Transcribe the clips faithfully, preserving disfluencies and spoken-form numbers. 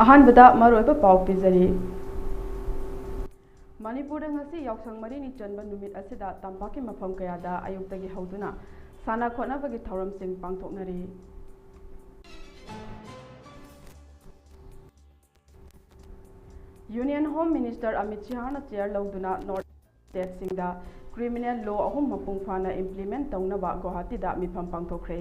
ꯑꯍꯥꯟꯕꯗ ꯃꯔꯨꯑꯣꯏꯕ ꯄꯥꯎ ꯄꯤꯖꯔꯤ꯫ ꯃꯅꯤꯄꯨꯔꯗ ꯉꯁꯤ ꯌꯥꯎꯁꯪ ꯃꯔꯤꯅꯤ ꯆꯟꯕ ꯅꯨꯃꯤꯠ ꯑꯁꯤꯗ ꯇꯝꯄꯥꯛꯀꯤ ꯃꯐꯝ ꯀꯌꯥꯗ ꯑꯌꯨꯛꯇꯒꯤ ꯍꯧꯗꯨꯅ ꯁꯥꯟꯅ ꯈꯣꯠꯅꯕꯒꯤ ꯊꯧꯔꯝꯁꯤꯡ ꯄꯥꯡꯊꯣꯛꯅꯔꯤ꯫ Union Home Minister ꯑꯃꯤꯠ ꯁꯤꯍꯥꯅ ꯆꯤꯌꯔ ꯂꯧꯗꯨꯅ ꯅꯣꯔꯠ ꯁ꯭ꯇꯦꯠꯁꯤꯡꯗ ꯀ꯭ꯔꯤꯃꯤꯅꯦꯜ ꯂꯣ ꯑꯍꯨꯝ ꯃꯄꯨꯡ ꯐꯥꯅ ꯏꯝꯄ꯭ꯂꯤꯃꯦꯟꯠ ꯇꯧꯅꯕ ꯒꯨꯋꯥꯍꯥꯇꯤꯗ ꯃꯤꯐꯝ ꯄꯥꯡꯊꯣꯛꯈ꯭ꯔꯦ꯫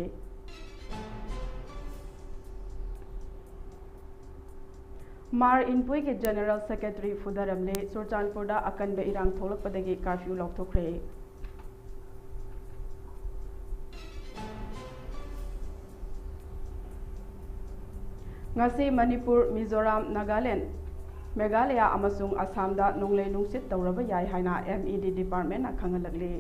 ꯃꯥꯔ ꯏꯟꯄꯨꯏꯒꯤ ꯖꯦꯅꯦꯔꯦꯜ ꯁꯦꯀ꯭ꯔꯦꯇꯔꯤ ꯐꯨꯗꯔꯝꯂꯦ꯫ ꯆꯨꯔꯆꯥꯟꯄꯨꯔꯗ ꯑꯀꯟꯕ ꯏꯔꯥꯡ ꯊꯣꯛꯂꯛꯄꯗꯒꯤ ꯀꯥꯔꯐ꯭ꯌꯨ ꯂꯥꯎꯊꯣꯛꯈ꯭ꯔꯦ꯫ ꯉꯁꯤ ꯃꯅꯤꯄꯨꯔ, ꯃꯤꯖꯣꯔꯥꯝ, ꯅꯥꯒꯥꯂꯦꯟ, ꯃꯦꯘꯥꯂꯌꯥ ꯑꯃꯁꯨꯡ ꯑꯁꯥꯝꯗ ꯅꯣꯡꯂꯩ ꯅꯨꯡꯁꯤꯠ ꯇꯧꯔꯕ ꯌꯥꯏ ꯍꯥꯏꯅ M E D department ꯅ ꯈꯪꯍꯜꯂꯛꯂꯤ꯫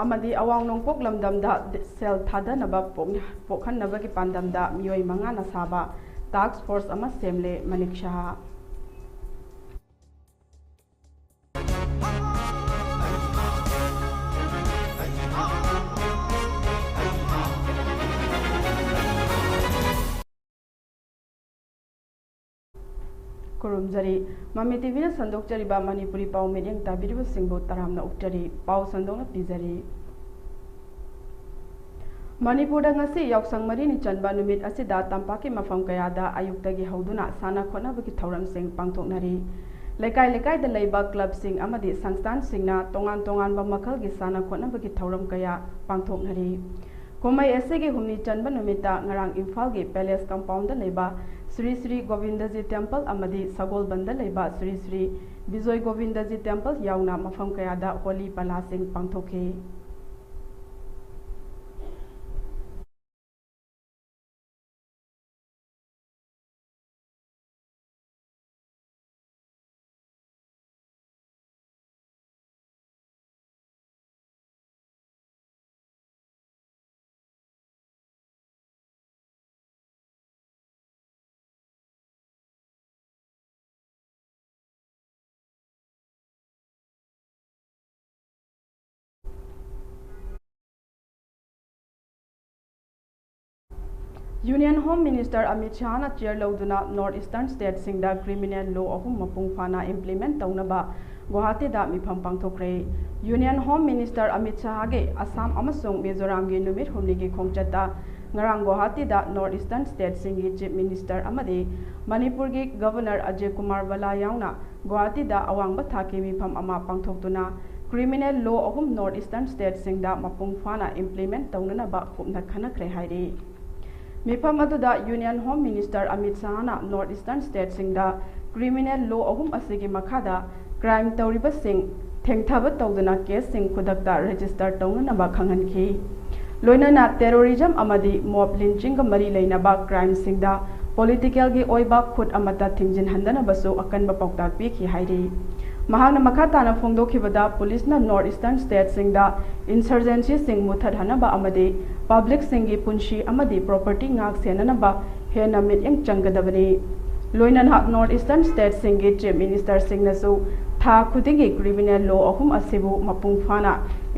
ꯑꯃꯗꯤ ꯑꯋꯥꯡ ꯅꯣꯡꯄꯣꯛ ꯂꯝꯗꯝꯗ ꯁꯦꯜ ꯊꯥꯗꯅꯕ ꯄꯣꯛ-, ꯄꯣꯛꯍꯟꯅꯕꯒꯤ ꯄꯥꯟꯗꯝꯗ ꯃꯤꯑꯣꯏ ꯃꯉꯥꯅ ꯁꯥꯕ task force ꯑꯃ ꯁꯦꯝꯂꯦ, ꯃꯅꯤꯛ ꯁꯍꯥ꯫ ꯈꯨꯔꯨꯝꯖꯔꯤ꯫ ꯃꯃꯤ ꯇꯤꯚꯤꯅ ꯁꯟꯗꯣꯛꯆꯔꯤꯕ ꯃꯅꯤꯄꯨꯔꯤ ꯄꯥꯎ ꯃꯤꯠꯌꯦꯡ ꯇꯥꯕꯤꯔꯤꯕꯁꯤꯡꯕꯨ ꯇꯔꯥꯝꯅ ꯑꯣꯛꯆꯔꯤ꯫ ꯄꯥꯎ ꯁꯟꯗꯣꯛꯅ ꯄꯤꯖꯔꯤ꯫ ꯃꯅꯤꯄꯨꯔꯗ ꯉꯁꯤ ꯌꯥꯎꯁꯪ ꯃꯔꯤꯅꯤ ꯆꯟꯕ ꯅꯨꯃꯤꯠ ꯑꯁꯤꯗ ꯇꯝꯄꯥꯛꯀꯤ ꯃꯐꯝ ꯀꯌꯥꯗ ꯑꯌꯨꯛꯇꯒꯤ ꯍꯧꯗꯨꯅ ꯁꯥꯟꯅ ꯈꯣꯠꯅꯕꯒꯤ ꯊꯧꯔꯝꯁꯤꯡ ꯄꯥꯡꯊꯣꯛꯅꯔꯤ꯫ ꯂꯩꯀꯥꯏ ꯂꯩꯀꯥꯏꯗ ꯂꯩꯕ ꯀ꯭ꯂꯕꯁꯤꯡ ꯑꯃꯗꯤ ꯁꯪꯁꯊꯥꯟꯁꯤꯡꯅ ꯇꯣꯉꯥꯟ ꯇꯣꯉꯥꯟꯕ ꯃꯈꯜꯒꯤ ꯁꯥꯟꯅ ꯈꯣꯠꯅꯕꯒꯤ ꯊꯧꯔꯝ ꯀꯌꯥ ꯄꯥꯡꯊꯣꯛꯅꯔꯤ꯫ ꯀꯨꯝꯍꯩ ꯑꯁꯤꯒꯤ ꯍꯨꯝꯅꯤ ꯆꯟꯕ ꯅꯨꯃꯤꯠꯇ ꯉꯔꯥꯡ ꯏꯝꯐꯥꯜꯒꯤ ꯄꯦꯂꯦꯁ ꯀꯝꯄꯥꯎꯟꯗ ꯂꯩꯕ ꯁ꯭ꯔꯤ ꯁ꯭ꯔꯤ ꯒꯣꯕꯤꯟꯗꯖꯤ ꯇꯦꯝꯄꯜ ꯑꯃꯗꯤ ꯁꯒꯣꯜꯕꯟꯗ ꯂꯩꯕ ꯁ꯭ꯔꯤ ꯁ꯭ꯔꯤ ꯕꯤꯖꯣꯏ ꯒꯣꯕꯤꯟꯗꯖꯤ ꯇꯦꯝꯄꯜ ꯌꯥꯎꯅ ꯃꯐꯝ ꯀꯌꯥꯗ ꯍꯣꯂꯤ ꯄꯂꯥꯁꯤꯡ ꯄꯥꯡꯊꯣꯛꯈꯤ꯫ Union Home Minister Amit Shahꯅ chair ꯂꯧꯗꯨꯅ North Eastern stateꯁꯤꯡꯗ criminal law ꯑꯍꯨꯝ ꯃꯄꯨꯡ ꯐꯥꯅ implement ꯇꯧꯅꯕ ꯒꯨꯋꯥꯍꯥꯇꯤꯗ ꯃꯤꯐꯝ ꯄꯥꯡꯊꯣꯛꯈ꯭ꯔꯦ꯫ Union Home Minister Amit Shahꯒꯤ Assam ꯑꯃꯁꯨꯡ ꯃꯤꯖꯣꯔꯥꯝꯒꯤ ꯅꯨꯃꯤꯠ ꯍꯨꯝꯅꯤꯒꯤ ꯈꯣꯡꯆꯠꯇ ꯉꯔꯥꯡ ꯒꯨꯋꯥꯍꯥꯇꯤꯗ North Eastern stateꯁꯤꯡꯒꯤ Chief Minister ꯑꯃꯗꯤ ꯃꯅꯤꯄꯨꯔꯒꯤ Governor Ajay Kumar Bhalla ꯌꯥꯎꯅ ꯒꯨꯋꯥꯍꯥꯇꯤꯗ ꯑꯋꯥꯡꯕ ꯊꯥꯛꯀꯤ ꯃꯤꯐꯝ ꯑꯃ ꯄꯥꯡꯊꯣꯛꯇꯨꯅ criminal law ꯑꯍꯨꯝ North Eastern stateꯁꯤꯡꯗ ꯃꯄꯨꯡ ꯐꯥꯅ implement ꯇꯧꯅꯅꯕ ꯀꯨꯞꯅ ꯈꯟꯅꯈ꯭ꯔꯦ ꯍꯥꯏꯔꯤ꯫ ꯃꯤꯐꯝ ꯑꯗꯨꯗ Union Home Minister Amit Shahꯅ North Eastern stateꯁꯤꯡꯗ criminal law ꯑꯍꯨꯝ ꯑꯁꯤꯒꯤ ꯃꯈꯥꯗ crime ꯇꯧꯔꯤꯕꯁꯤꯡ ꯊꯦꯡꯊꯕ ꯇꯧꯗꯨꯅ caseꯁꯤꯡ ꯈꯨꯗꯛꯇ register ꯇꯧꯅꯅꯕ ꯈꯪꯍꯟꯈꯤ꯫ ꯂꯣꯏꯅꯅ terrorism ꯑꯃꯗꯤ mob lynchingꯒ ꯃꯔꯤ ꯂꯩꯅꯕ crimeꯁꯤꯡꯗ politicalꯒꯤ ꯑꯣꯏꯕ ꯈꯨꯠ ꯑꯃꯠꯇ ꯊꯤꯡꯖꯤꯟꯍꯟꯗꯅꯕꯁꯨ ꯑꯀꯟꯕ ꯄꯥꯎꯇꯥꯛ ꯄꯤꯈꯤ ꯍꯥꯏꯔꯤ꯫ ꯃꯍꯥꯛꯅ ꯃꯈꯥ ꯇꯥꯅ ꯐꯣꯡꯗꯣꯛꯈꯤꯕꯗ, ꯄꯨꯂꯤꯁꯅ North Eastern stateꯁꯤꯡꯗ insurgencyꯁꯤꯡ ꯃꯨꯠꯊꯠꯍꯟꯅꯕ ꯑꯃꯗꯤ publicꯁꯤꯡꯒꯤ ꯄꯨꯟꯁꯤ ꯑꯃꯗꯤ property ꯉꯥꯛ ꯁꯦꯟꯅꯅꯕ ꯍꯦꯟꯅ ꯃꯤꯠꯌꯦꯡ ꯆꯪꯒꯗꯕꯅꯤ꯫ ꯂꯣꯏꯅꯅ North Eastern stateꯁꯤꯡꯒꯤ Chief Ministerꯁꯤꯡꯅꯁꯨ ꯊꯥ ꯈꯨꯗꯤꯡꯒꯤ criminal law ꯑꯍꯨꯝ ꯑꯁꯤꯕꯨ ꯃꯄꯨꯡ ꯐꯥꯅ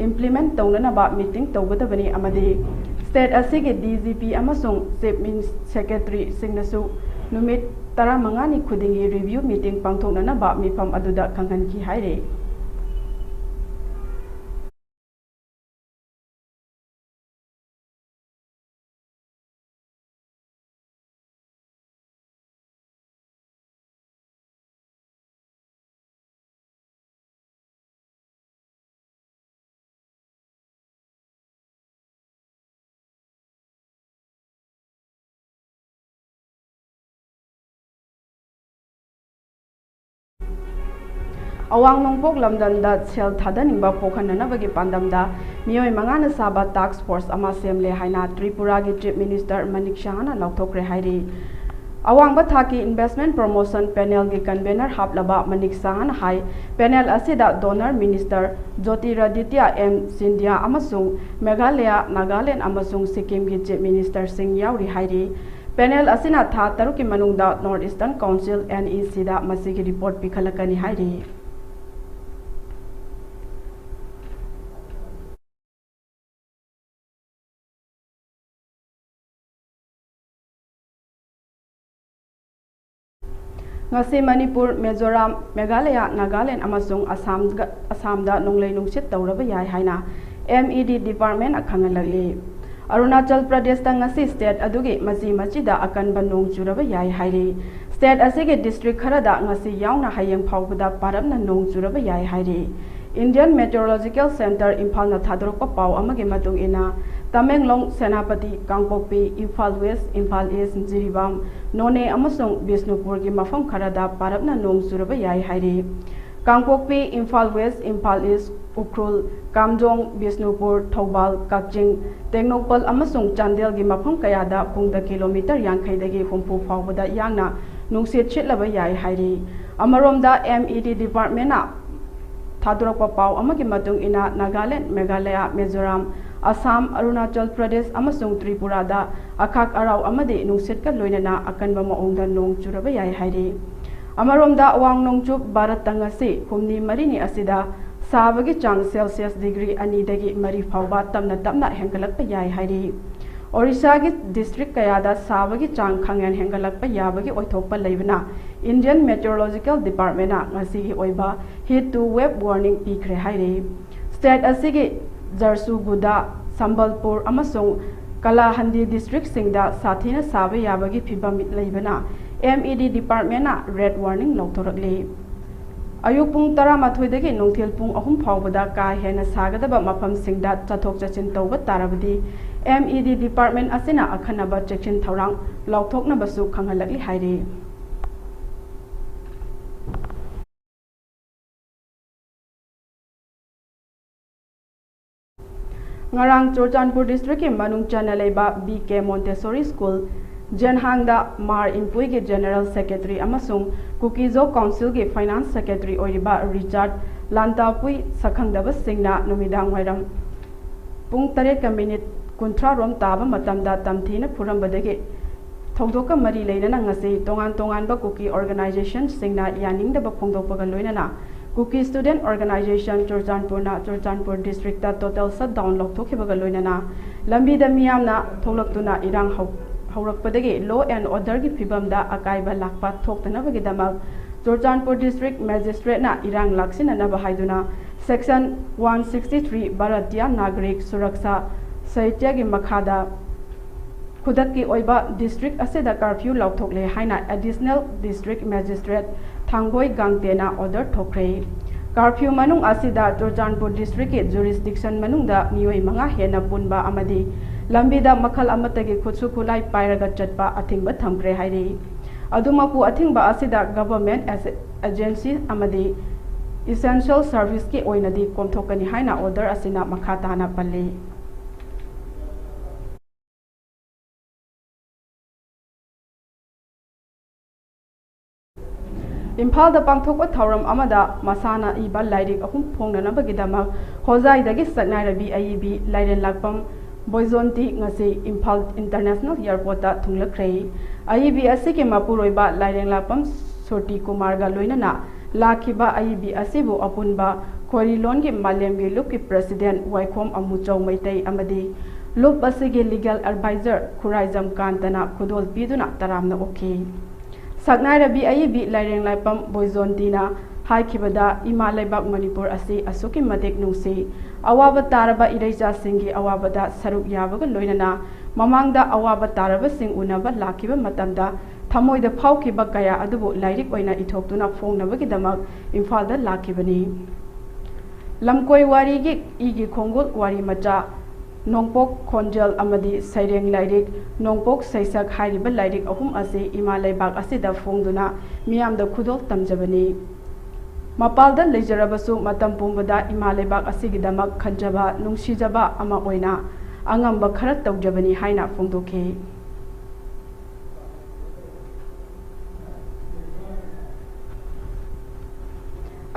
implement ꯇꯧꯅꯅꯕ meeting ꯇꯧꯒꯗꯕꯅꯤ ꯑꯃꯗꯤ state ꯑꯁꯤꯒꯤ DGP ꯑꯃꯁꯨꯡ Chief Min-, Secretaryꯁꯤꯡꯅꯁꯨ ꯅꯨꯃꯤꯠ ꯇꯔꯥꯃꯉꯥꯅꯤ ꯈꯨꯗꯤꯡꯒꯤ review meeting ꯄꯥꯡꯊꯣꯛꯅꯅꯕ ꯃꯤꯐꯝ ꯑꯗꯨꯗ ꯈꯪꯍꯟꯈꯤ ꯍꯥꯏꯔꯤ꯫ ꯑꯋꯥꯡ ꯅꯣꯡꯄꯣꯛ ꯂꯝꯗꯝꯗ ꯁꯦꯜ ꯊꯥꯗꯅꯤꯡꯕ ꯄꯣꯛꯍꯟꯅꯅꯕꯒꯤ ꯄꯥꯟꯗꯝꯗ ꯃꯤꯑꯣꯏ ꯃꯉꯥꯅ ꯁꯥꯕ task force ꯑꯃ ꯁꯦꯝꯂꯦ ꯍꯥꯏꯅ ꯇ꯭ꯔꯤꯄꯨꯔꯥꯒꯤ Chief Minister ꯃꯅꯤꯛ ꯁꯍꯥꯅ ꯂꯥꯎꯊꯣꯛꯈ꯭ꯔꯦ ꯍꯥꯏꯔꯤ꯫ ꯑꯋꯥꯡꯕ ꯊꯥꯛꯀꯤ investment promotion panelꯒꯤ convener ꯍꯥꯞꯂꯕ ꯃꯅꯤꯛ ꯁꯍꯥꯅ ꯍꯥꯏ, panel ꯑꯁꯤꯗ donor minister ꯖꯣꯇꯤꯔꯥꯗꯤꯇ꯭ꯌ ꯑꯦꯝ ꯁꯤꯟꯙ꯭ꯌꯥ ꯑꯃꯁꯨꯡ ꯃꯦꯘꯥꯂꯌꯥ, ꯅꯥꯒꯥꯂꯦꯟꯗ ꯑꯃꯁꯨꯡ ꯁꯤꯛꯀꯤꯝꯒꯤ Chief Ministerꯁꯤꯡ ꯌꯥꯎꯔꯤ ꯍꯥꯏꯔꯤ꯫ Panel ꯑꯁꯤꯅ ꯊꯥ ꯇꯔꯨꯛꯀꯤ ꯃꯅꯨꯡꯗ North Eastern Council, NECꯗ ꯃꯁꯤꯒꯤ report ꯄꯤꯈꯠꯂꯛꯀꯅꯤ ꯍꯥꯏꯔꯤ꯫ ꯉꯁꯤ ꯃꯅꯤꯄꯨꯔ, ꯃꯤꯖꯣꯔꯥꯝ, ꯃꯦꯘꯥꯂꯌꯥ, ꯅꯥꯒꯥꯂꯦꯟ ꯑꯃꯁꯨꯡ ꯑꯁꯥꯝꯒ-, ꯑꯁꯥꯝꯗ ꯅꯣꯡꯂꯩ ꯅꯨꯡꯁꯤꯠ ꯇꯧꯔꯕ ꯌꯥꯏ ꯍꯥꯏꯅ M E D department ꯅ ꯈꯪꯍꯜꯂꯛꯂꯤ꯫ ꯑꯔꯨꯅꯥꯆꯜ ꯄ꯭ꯔꯗꯦꯁꯇ ꯉꯁꯤ state ꯑꯗꯨꯒꯤ ꯃꯆꯤ ꯃꯆꯤꯗ ꯑꯀꯟꯕ ꯅꯣꯡ ꯆꯨꯔꯕ ꯌꯥꯏ ꯍꯥꯏꯔꯤ꯫ State ꯑꯁꯤꯒꯤ district ꯈꯔꯗ ꯉꯁꯤ ꯌꯥꯎꯅ ꯍꯌꯦꯡ ꯐꯥꯎꯕꯗ ꯄꯥꯔꯞꯅ ꯅꯣꯡ ꯆꯨꯔꯕ ꯌꯥꯏ ꯍꯥꯏꯔꯤ꯫ Indian Meteorological Centre ꯏꯝꯐꯥꯜꯅ ꯊꯥꯗꯣꯔꯛꯄ ꯄꯥꯎ ꯑꯃꯒꯤ ꯃꯇꯨꯡ ꯏꯟꯅ, ꯇꯃꯦꯡꯂꯣꯡ, ꯁꯦꯅꯥꯄꯇꯤ, ꯀꯥꯡꯄꯣꯛꯄꯤ, ꯏꯝꯐꯥꯜ West, ꯏꯝꯐꯥꯜ East, ꯖꯤꯔꯤꯕꯥꯝ, ꯅꯣꯅꯦ ꯑꯃꯁꯨꯡ ꯕꯤꯁꯅꯨꯄꯨꯔꯒꯤ ꯃꯐꯝ ꯈꯔꯗ ꯄꯥꯔꯞꯅ ꯅꯣꯡ ꯆꯨꯔꯕ ꯌꯥꯏ ꯍꯥꯏꯔꯤ꯫ ꯀꯥꯡꯄꯣꯛꯄꯤ, ꯏꯝꯐꯥꯜ West, ꯏꯝꯐꯥꯜ East, ꯎꯈ꯭ꯔꯨꯜ, ꯀꯥꯝꯖꯣꯡ, ꯕꯤꯁꯅꯨꯄꯨꯔ, ꯊꯧꯕꯥꯜ, ꯀꯛꯆꯤꯡ, ꯇꯦꯡꯅꯧꯄꯜ ꯑꯃꯁꯨꯡ ꯆꯥꯟꯗꯦꯜꯒꯤ ꯃꯐꯝ ꯀꯌꯥꯗ ꯄꯨꯡꯗ kilometre ꯌꯥꯡꯈꯩꯗꯒꯤ ꯍꯨꯝꯐꯨ ꯐꯥꯎꯕꯗ ꯌꯥꯡꯅ ꯅꯨꯡꯁꯤꯠ ꯁꯤꯠꯂꯕ ꯌꯥꯏ ꯍꯥꯏꯔꯤ꯫ ꯑꯃꯔꯣꯝꯗ, M E D department ꯅ ꯊꯥꯗꯣꯔꯛꯄ ꯄꯥꯎ ꯑꯃꯒꯤ ꯃꯇꯨꯡ ꯏꯟꯅ, ꯅꯥꯒꯥꯂꯦꯟ, ꯃꯦꯘꯥꯂꯌꯥ, ꯃꯤꯖꯣꯔꯥꯝ, ꯑꯁꯥꯝ, ꯑꯔꯨꯅꯥꯆꯜ ꯄ꯭ꯔꯗꯦꯁ ꯑꯃꯁꯨꯡ ꯇ꯭ꯔꯤꯄꯨꯔꯥꯗ ꯑꯈꯥꯛ ꯑꯔꯥꯎ ꯑꯃꯗꯤ ꯅꯨꯡꯁꯤꯠꯀ ꯂꯣꯏꯅꯅ ꯑꯀꯟꯕ ꯃꯑꯣꯡꯗ ꯅꯣꯡ ꯆꯨꯔꯕ ꯌꯥꯏ ꯍꯥꯏꯔꯤ꯫ ꯑꯃꯔꯣꯝꯗ, ꯑꯋꯥꯡ ꯅꯣꯡꯆꯨꯞ ꯚꯥꯔꯠꯇ ꯉꯁꯤ ꯍꯨꯝꯅꯤ ꯃꯔꯤꯅꯤ ꯑꯁꯤꯗ ꯁꯥꯕꯒꯤ ꯆꯥꯡ Celsius degree ꯑꯅꯤꯗꯒꯤ ꯃꯔꯤ ꯐꯥꯎꯕ ꯇꯞꯅ ꯇꯞꯅ ꯍꯦꯟꯒꯠꯂꯛꯄ ꯌꯥꯏ ꯍꯥꯏꯔꯤ꯫ ꯑꯣꯔꯤꯁꯥꯒꯤ district ꯀꯌꯥꯗ ꯁꯥꯕꯒꯤ ꯆꯥꯡ ꯈꯪꯍꯦꯟ ꯍꯦꯟꯒꯠꯂꯛꯄ ꯌꯥꯕꯒꯤ ꯑꯣꯏꯊꯣꯛꯄ ꯂꯩꯕꯅ, Indian Meteorological Department ꯅ ꯉꯁꯤꯒꯤ ꯑꯣꯏꯕ heat wave warning ꯄꯤꯈ꯭ꯔꯦ ꯍꯥꯏꯔꯤ꯫ State ꯑꯁꯤꯒꯤ ꯖꯔꯁꯨꯒꯨꯗꯥ, ꯁꯝꯕꯜꯄꯨꯔ ꯑꯃꯁꯨꯡ ꯀꯂꯥꯍꯟꯗꯤ district ꯁꯤꯡꯗ ꯁꯥꯊꯤꯅ ꯁꯥꯕ ꯌꯥꯕꯒꯤ ꯐꯤꯚꯝ ꯂꯩꯕꯅ, M E D department ꯅ red warning ꯂꯥꯎꯊꯣꯔꯛꯂꯤ꯫ ꯑꯌꯨꯛ ꯄꯨꯡ ꯇꯔꯥꯃꯥꯊꯣꯏꯗꯒꯤ ꯅꯨꯡꯊꯤꯜ ꯄꯨꯡ ꯑꯍꯨꯝ ꯐꯥꯎꯕꯗ ꯀꯥ ꯍꯦꯟꯅ ꯁꯥꯒꯗꯕ ꯃꯐꯝꯁꯤꯡꯗ ꯆꯠꯊꯣꯛ ꯆꯠꯁꯤꯟ ꯇꯧꯕ ꯇꯥꯔꯕꯗꯤ, M E D department ꯑꯁꯤꯅ ꯑꯈꯟꯅꯕ ꯆꯦꯛꯁꯤꯟ ꯊꯧꯔꯥꯡ ꯂꯥꯎꯊꯣꯛꯅꯕꯁꯨ ꯈꯪꯍꯜꯂꯛꯂꯤ ꯍꯥꯏꯔꯤ꯫ ꯉꯔꯥꯡ ꯆꯨꯔꯆꯥꯟꯄꯨꯔ district ꯀꯤ ꯃꯅꯨꯡ ꯆꯟꯅ ꯂꯩꯕ B K Montessori School, ꯖꯦꯟꯍꯥꯡꯗ ꯃꯥꯔ ꯏꯟꯄꯨꯏꯒꯤ General Secretary ꯑꯃꯁꯨꯡ ꯀꯨꯀꯤꯖꯣ Council ꯒꯤ Finance Secretary ꯑꯣꯏꯔꯤꯕ ꯔꯤꯆꯥꯔꯗ ꯂꯥꯟꯇꯥꯄꯨꯏ ꯁꯛꯈꯪꯗꯕꯁꯤꯡꯅ ꯅꯨꯃꯤꯗꯥꯡ ꯋꯥꯏꯔꯝ ꯄꯨꯡ ꯇꯔꯦꯠꯀ minute ꯀꯨꯟꯊ꯭ꯔꯥ ꯔꯣꯝ ꯇꯥꯕ ꯃꯇꯝꯗ ꯇꯝꯊꯤꯅ ꯐꯨꯔꯝꯕꯗꯒꯤ ꯊꯧꯗꯣꯛꯀ ꯃꯔꯤ ꯂꯩꯅꯅ ꯉꯁꯤ ꯇꯣꯉꯥꯟ ꯇꯣꯉꯥꯟꯕ ꯀꯨꯀꯤ organization ꯁꯤꯡꯅ ꯌꯥꯅꯤꯡꯗꯕ ꯐꯣꯡꯗꯣꯛꯄꯒ ꯂꯣꯏꯅꯅ Kuki Student Organisation ꯆꯨꯔꯆꯥꯟꯄꯨꯔꯅ Churachandpur district ꯇ total shutdown ꯂꯧꯊꯣꯛꯈꯤꯕꯒ ꯂꯣꯏꯅꯅ ꯂꯝꯕꯤꯗ ꯃꯤꯌꯥꯝꯅ ꯊꯣꯛꯂꯛꯇꯨꯅ ꯏꯔꯥꯡ ꯍꯧ-, ꯍꯧꯔꯛꯄꯗꯒꯤ law and orderꯒꯤ ꯐꯤꯕꯝꯗ ꯑꯀꯥꯏꯕ ꯂꯥꯛꯄ ꯊꯣꯛꯇꯅꯕꯒꯤꯗꯃꯛ ꯆꯨꯔꯆꯥꯟꯄꯨꯔ district magistrateꯅ ꯏꯔꯥꯡ ꯂꯥꯛꯁꯤꯟꯅꯅꯕ ꯍꯥꯏꯗꯨꯅ section one sixty three Bharatiya Nagarik Suraksha Sanhitaꯒꯤ ꯃꯈꯥꯗ ꯈꯨꯗꯛꯀꯤ ꯑꯣꯏꯕ district ꯑꯁꯤꯗ curfew ꯂꯥꯎꯊꯣꯛꯂꯦ ꯍꯥꯏꯅ additional district magistrate ꯊꯥꯡꯒꯣꯏ ꯒꯥꯡꯇꯦꯅ order ꯊꯣꯛꯈ꯭ꯔꯦ꯫ Curfew ꯃꯅꯨꯡ ꯑꯁꯤꯗ ꯆꯨꯔꯆꯥꯟꯄꯨꯔ districtꯀꯤ jurisdiction ꯃꯅꯨꯡꯗ ꯃꯤꯑꯣꯏ ꯃꯉꯥ ꯍꯦꯟꯅ ꯄꯨꯟꯕ ꯑꯃꯗꯤ ꯂꯝꯕꯤꯗ ꯃꯈꯜ ꯑꯃꯠꯇꯒꯤ ꯈꯨꯠꯁꯨ ꯈꯨꯠꯂꯥꯏ ꯄꯥꯏꯔꯒ ꯆꯠꯄ ꯑꯊꯤꯡꯕ ꯊꯝꯈ꯭ꯔꯦ ꯍꯥꯏꯔꯤ꯫ ꯑꯗꯨꯃꯛꯄꯨ ꯑꯊꯤꯡꯕ ꯑꯁꯤꯗ government agency ꯑꯃꯗꯤ essential serviceꯀꯤ ꯑꯣꯏꯅꯗꯤ ꯀꯣꯝꯊꯣꯛꯀꯅꯤ ꯍꯥꯏꯅ order ꯑꯁꯤꯅ ꯃꯈꯥ ꯇꯥꯅ ꯄꯜꯂꯤ꯫ ꯏꯝꯐꯥꯜꯗ ꯄꯥꯡꯊꯣꯛꯄ ꯊꯧꯔꯝ ꯑꯃꯗ ꯃꯁꯥꯅ ꯏꯕ ꯂꯥꯏꯔꯤꯛ ꯑꯍꯨꯝ ꯐꯣꯡꯅꯅꯕꯒꯤꯗꯃꯛ ꯍꯣꯖꯥꯏꯗꯒꯤ ꯁꯛꯅꯥꯏꯔꯕꯤ ꯑꯏꯕꯤ ꯂꯥꯏꯔꯦꯟꯂꯥꯛꯄꯝ ꯕꯣꯏꯖꯣꯟꯇꯤ ꯉꯁꯤ ꯏꯝꯐꯥꯜ International Airportꯇ ꯊꯨꯡꯂꯈ꯭ꯔꯦ꯫ ꯑꯏꯕꯤ ꯑꯁꯤꯒꯤ ꯃꯄꯨꯔꯣꯏꯕ ꯂꯥꯏꯔꯦꯟꯂꯥꯛꯄꯝ ꯁꯣꯇꯤ ꯀꯨꯃꯥꯔꯒ ꯂꯣꯏꯅꯅ ꯂꯥꯛꯈꯤꯕ ꯑꯏꯕꯤ ꯑꯁꯤꯕꯨ ꯑꯄꯨꯟꯕ ꯈꯣꯏꯔꯤꯂꯣꯟꯒꯤ ꯃꯥꯂꯦꯝꯒꯤ ꯂꯨꯞꯀꯤ president ꯋꯥꯏꯈꯣꯝ ꯑꯃꯨꯆꯧ ꯃꯩꯇꯩ ꯑꯃꯗꯤ ꯂꯨꯞ ꯑꯁꯤꯒꯤ legal advisor ꯈꯨꯔꯥꯏꯖꯝ ꯀꯥꯟꯇꯅ ꯈꯨꯗꯣꯜ ꯄꯤꯗꯨꯅ ꯇꯔꯥꯝꯅ ꯑꯣꯛꯈꯤ꯫ ꯁꯛꯅꯥꯏꯔꯕꯤ ꯑꯏꯕꯤ ꯂꯥꯏꯔꯦꯟꯂꯥꯛꯄꯝ ꯕꯣꯏꯖꯣꯟꯇꯤꯅ ꯍꯥꯏꯈꯤꯕꯗ, ꯏꯃꯥ ꯂꯩꯕꯥꯛ ꯃꯅꯤꯄꯨꯔ ꯑꯁꯤ ꯑꯁꯨꯛꯀꯤ ꯃꯇꯤꯛ ꯅꯨꯡꯁꯤ, ꯑꯋꯥꯕ ꯇꯥꯔꯕ ꯏꯔꯩꯆꯥꯁꯤꯡꯒꯤ ꯑꯋꯥꯕꯗ ꯁꯔꯨꯛ ꯌꯥꯕꯒ ꯂꯣꯏꯅꯅ ꯃꯃꯥꯡꯗ ꯑꯋꯥꯕ ꯇꯥꯔꯕꯁꯤꯡ ꯎꯅꯕ ꯂꯥꯛꯈꯤꯕ ꯃꯇꯝꯗ ꯊꯃꯣꯏꯗ ꯐꯥꯎꯈꯤꯕ ꯀꯌꯥ ꯑꯗꯨꯕꯨ ꯂꯥꯏꯔꯤꯛ ꯑꯣꯏꯅ ꯏꯊꯣꯛꯇꯨꯅ ꯐꯣꯡꯅꯕꯒꯤꯗꯃꯛ ꯏꯝꯐꯥꯜꯗ ꯂꯥꯛꯈꯤꯕꯅꯤ꯫ ꯂꯝꯀꯣꯏ ꯋꯥꯔꯤꯒꯤ ꯏꯒꯤ ꯈꯣꯡꯒꯨꯜ ꯋꯥꯔꯤ ꯃꯆꯥ, ꯅꯣꯡꯄꯣꯛ ꯈꯣꯟꯖꯦꯜ ꯑꯃꯗꯤ ꯁꯩꯔꯦꯡ ꯂꯥꯏꯔꯤꯛ ꯅꯣꯡꯄꯣꯛ ꯁꯩꯁꯛ ꯍꯥꯏꯔꯤꯕ ꯂꯥꯏꯔꯤꯛ ꯑꯍꯨꯝ ꯑꯁꯤ ꯏꯃꯥ ꯂꯩꯕꯥꯛ ꯑꯁꯤꯗ ꯐꯣꯡꯗꯨꯅ ꯃꯤꯌꯥꯝꯗ ꯈꯨꯗꯣꯜ ꯇꯝꯖꯕꯅꯤ꯫ ꯃꯄꯥꯜꯗ ꯂꯩꯖꯔꯕꯁꯨ ꯃꯇꯝ ꯄꯨꯝꯕꯗ ꯏꯃꯥ ꯂꯩꯕꯥꯛ ꯑꯁꯤꯒꯤꯗꯃꯛ ꯈꯟꯖꯕ, ꯅꯨꯡꯁꯤꯖꯕ ꯑꯃ ꯑꯣꯏꯅ ꯑꯉꯝꯕ ꯈꯔ ꯇꯧꯖꯕꯅꯤ ꯍꯥꯏꯅ ꯐꯣꯡꯗꯣꯛꯈꯤ꯫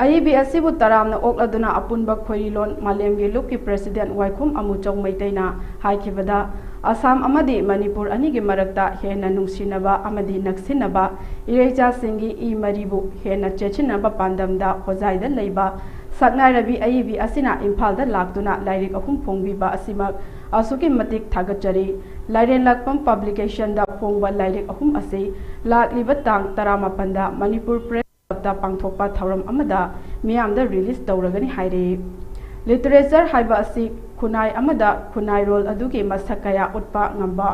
ꯑꯏꯕꯤ ꯑꯁꯤꯕꯨ ꯇꯔꯥꯝꯅ ꯑꯣꯛꯂꯗꯨꯅ ꯑꯄꯨꯟꯕ ꯈꯣꯏꯔꯤꯂꯣꯟ ꯃꯥꯂꯦꯝꯒꯤ ꯂꯨꯞꯀꯤ president ꯋꯥꯏꯈꯣꯝ ꯑꯃꯨꯆꯧ ꯃꯩꯇꯩꯅ ꯍꯥꯏꯈꯤꯕꯗ, ꯑꯁꯥꯝ ꯑꯃꯗꯤ ꯃꯅꯤꯄꯨꯔ ꯑꯅꯤꯒꯤ ꯃꯔꯛꯇ ꯍꯦꯟꯅ ꯅꯨꯡꯁꯤꯅꯕ ꯑꯃꯗꯤ ꯅꯛꯁꯤꯟꯅꯕ, ꯏꯔꯩꯆꯥꯁꯤꯡꯒꯤ ꯏ ꯃꯔꯤꯕꯨ ꯍꯦꯟꯅ ꯆꯦꯠꯁꯤꯟꯅꯕ ꯄꯥꯟꯗꯝꯗ ꯍꯣꯖꯥꯏꯗ ꯂꯩꯕ ꯁꯛꯅꯥꯏꯔꯕꯤ ꯑꯏꯕꯤ ꯑꯁꯤꯅ ꯏꯝꯐꯥꯜꯗ ꯂꯥꯛꯇꯨꯅ ꯂꯥꯏꯔꯤꯛ ꯑꯍꯨꯝ ꯐꯣꯡꯕꯤꯕ ꯑꯁꯤꯃꯛ ꯑꯁꯨꯛꯀꯤ ꯃꯇꯤꯛ ꯊꯥꯒꯠꯆꯔꯤ꯫ ꯂꯥꯏꯔꯦꯟ ꯂꯥꯛꯄꯝ ꯄꯕ꯭ꯂꯤꯀꯦꯁꯟꯗ ꯐꯣꯡꯕ ꯂꯥꯏꯔꯤꯛ ꯑꯍꯨꯝ ꯑꯁꯤ ꯂꯥꯛꯂꯤꯕ ꯇꯥꯡ ꯇꯔꯥꯃꯥꯄꯟꯗ ꯃꯅꯤꯄꯨꯔ ꯄ꯭ꯔꯦꯁ ꯀ꯭ꯂꯕꯇ ꯄꯥꯡꯊꯣꯛꯄ ꯊꯧꯔꯝ ꯑꯃꯗ ꯃꯤꯌꯥꯝꯗ ꯔꯤꯂꯤꯖ ꯇꯧꯔꯒꯅꯤ ꯍꯥꯏꯔꯤ꯫ ꯂꯤꯇꯔꯦꯆꯔ ꯍꯥꯏꯕ ꯑꯁꯤ ꯈꯨꯟꯅꯥꯏ ꯑꯃꯗ ꯈꯨꯟꯅꯥꯏꯔꯣꯜ ꯑꯗꯨꯒꯤ ꯃꯁꯛ ꯀꯌꯥ ꯎꯠꯄ ꯉꯝꯕ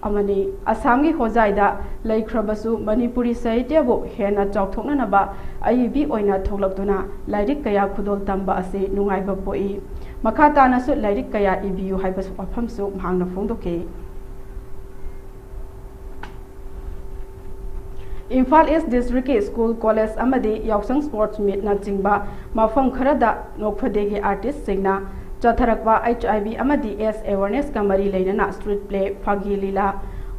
ꯑꯃꯅꯤ꯫ ꯑꯁꯥꯝꯒꯤ ꯍꯣꯖꯥꯏꯗ ꯂꯩꯈ꯭ꯔꯕꯁꯨ ꯃꯅꯤꯄꯨꯔꯤ ꯁꯥꯍꯤꯇ꯭ꯌꯕꯨ ꯍꯦꯟꯅ ꯆꯥꯎꯊꯣꯛꯅꯅꯕ ꯑꯏꯕꯤ ꯑꯣꯏꯅ ꯊꯣꯛꯂꯛꯇꯨꯅ ꯂꯥꯏꯔꯤꯛ ꯀꯌꯥ ꯈꯨꯗꯣꯜ ꯇꯝꯕ ꯑꯁꯤ ꯅꯨꯡꯉꯥꯏꯕ ꯄꯣꯛꯏ꯫ ꯃꯈꯥ ꯇꯥꯅꯁꯨ ꯂꯥꯏꯔꯤꯛ ꯀꯌꯥ ꯏꯕꯤꯌꯨ ꯍꯥꯏꯕ ꯋꯥꯐꯝꯁꯨ ꯃꯍꯥꯛꯅ ꯐꯣꯡꯗꯣꯛꯈꯤ꯫ ꯏꯝꯐꯥꯜ ꯏꯁ ꯗꯤꯁꯇ꯭ꯔꯤꯛꯀꯤ ꯁ꯭ꯀꯨꯜ, ꯀꯣꯂꯦꯖ ꯑꯃꯗꯤ ꯌꯥꯎꯁꯪ ꯁ꯭ꯄꯣꯔꯠꯁ ꯃꯤꯠꯅꯆꯤꯡꯕ ꯃꯐꯝ ꯈꯔꯗ ꯅꯣꯛꯐꯗꯦꯒꯤ ꯑꯥꯔꯇꯤꯁꯁꯤꯡꯅ ꯆꯠꯊꯔꯛꯄ ꯑꯩꯆ ꯑꯥꯏ ꯚꯤ ꯑꯃꯗꯤ ꯑꯦꯗꯁ ꯑꯦꯋꯥꯔꯅꯦꯁꯀ ꯃꯔꯤ ꯂꯩꯅꯅ ꯁ꯭ꯇ꯭ꯔꯤꯠ ꯄ꯭ꯂꯦ, ꯐꯥꯒꯤ ꯂꯤꯂꯥ,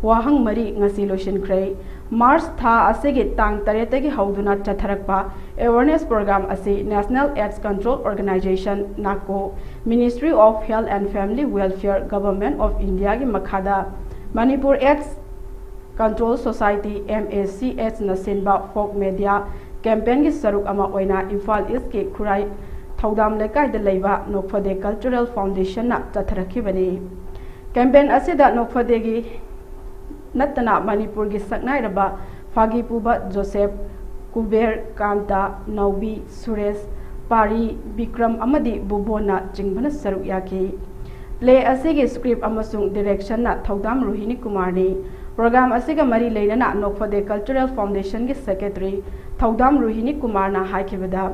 ꯋꯥꯍꯪ ꯃꯔꯤ ꯉꯁꯤ ꯂꯣꯏꯁꯤꯟꯈ꯭ꯔꯦ꯫ ꯃꯥꯔꯆ ꯊꯥ ꯑꯁꯤꯒꯤ ꯇꯥꯡ ꯇꯔꯦꯠꯇꯒꯤ ꯍꯧꯗꯨꯅ ꯆꯠꯊꯔꯛꯄ ꯑꯦꯋꯥꯔꯅꯦꯁ ꯄ꯭ꯔꯣꯒ꯭ꯔꯥꯝ ꯑꯁꯤ National AIDS Control Organisation, NACO, Ministry of Health and Family Welfare, Government of Indiaꯒꯤ ꯃꯈꯥꯗ Manipur AIDS Control Society, M A C H ꯅ ꯁꯤꯟꯕ ꯐꯣꯛ ꯃꯦꯗꯤꯌꯥ ꯀꯦꯝꯄꯦꯟꯒꯤ ꯁꯔꯨꯛ ꯑꯃ ꯑꯣꯏꯅ ꯏꯝꯐꯥꯜ ꯏꯁꯀꯤ ꯈꯨꯔꯥꯏ ꯊꯧꯗꯥꯝ ꯂꯩꯀꯥꯏꯗ ꯂꯩꯕ ꯅꯣꯛꯐꯗꯦ ꯀꯜꯆꯔꯦꯜ ꯐꯥꯎꯟꯗꯦꯁꯟꯅ ꯆꯠꯊꯔꯛꯈꯤꯕꯅꯤ꯫ ꯀꯦꯝꯄꯦꯟ ꯑꯁꯤꯗ ꯅꯣꯛꯐꯗꯦꯒꯤ ꯅꯠꯇꯅ ꯃꯅꯤꯄꯨꯔꯒꯤ ꯁꯛꯅꯥꯏꯔꯕ ꯐꯥꯒꯤ ꯄꯨꯕ ꯖꯣꯁꯦꯐ, ꯀꯨꯕꯦꯔ, ꯀꯥꯟꯇ, ꯅꯥꯎꯕꯤ, ꯁꯨꯔꯦꯁ, ꯄꯥꯔꯤ, ꯕꯤꯀ꯭ꯔꯝ ꯑꯃꯗꯤ ꯕꯨꯕꯣꯟꯅ ꯆꯤꯡꯕꯅ ꯁꯔꯨꯛ ꯌꯥꯈꯤ꯫ ꯄ꯭ꯂꯦ ꯑꯁꯤꯒꯤ ꯁ꯭ꯀ꯭ꯔꯤꯞ ꯑꯃꯁꯨꯡ ꯗꯤꯔꯦꯛꯁꯟꯅ ꯊꯧꯗꯥꯝ ꯔꯣꯍꯤꯅꯤ ꯀꯨꯃꯥꯔꯅꯤ꯫ ꯄ꯭ꯔꯣꯒ꯭ꯔꯥꯝ ꯑꯁꯤꯒ ꯃꯔꯤ ꯂꯩꯅꯅ ꯅꯣꯛꯐꯗꯦ ꯀꯜꯆꯔꯦꯜ ꯐꯥꯎꯟꯗꯦꯁꯟꯒꯤ ꯁꯦꯀ꯭ꯔꯦꯇꯔꯤ ꯊꯧꯗꯥꯝ ꯔꯣꯍꯤꯅꯤ ꯀꯨꯃꯥꯔꯅ ꯍꯥꯏꯈꯤꯕꯗ,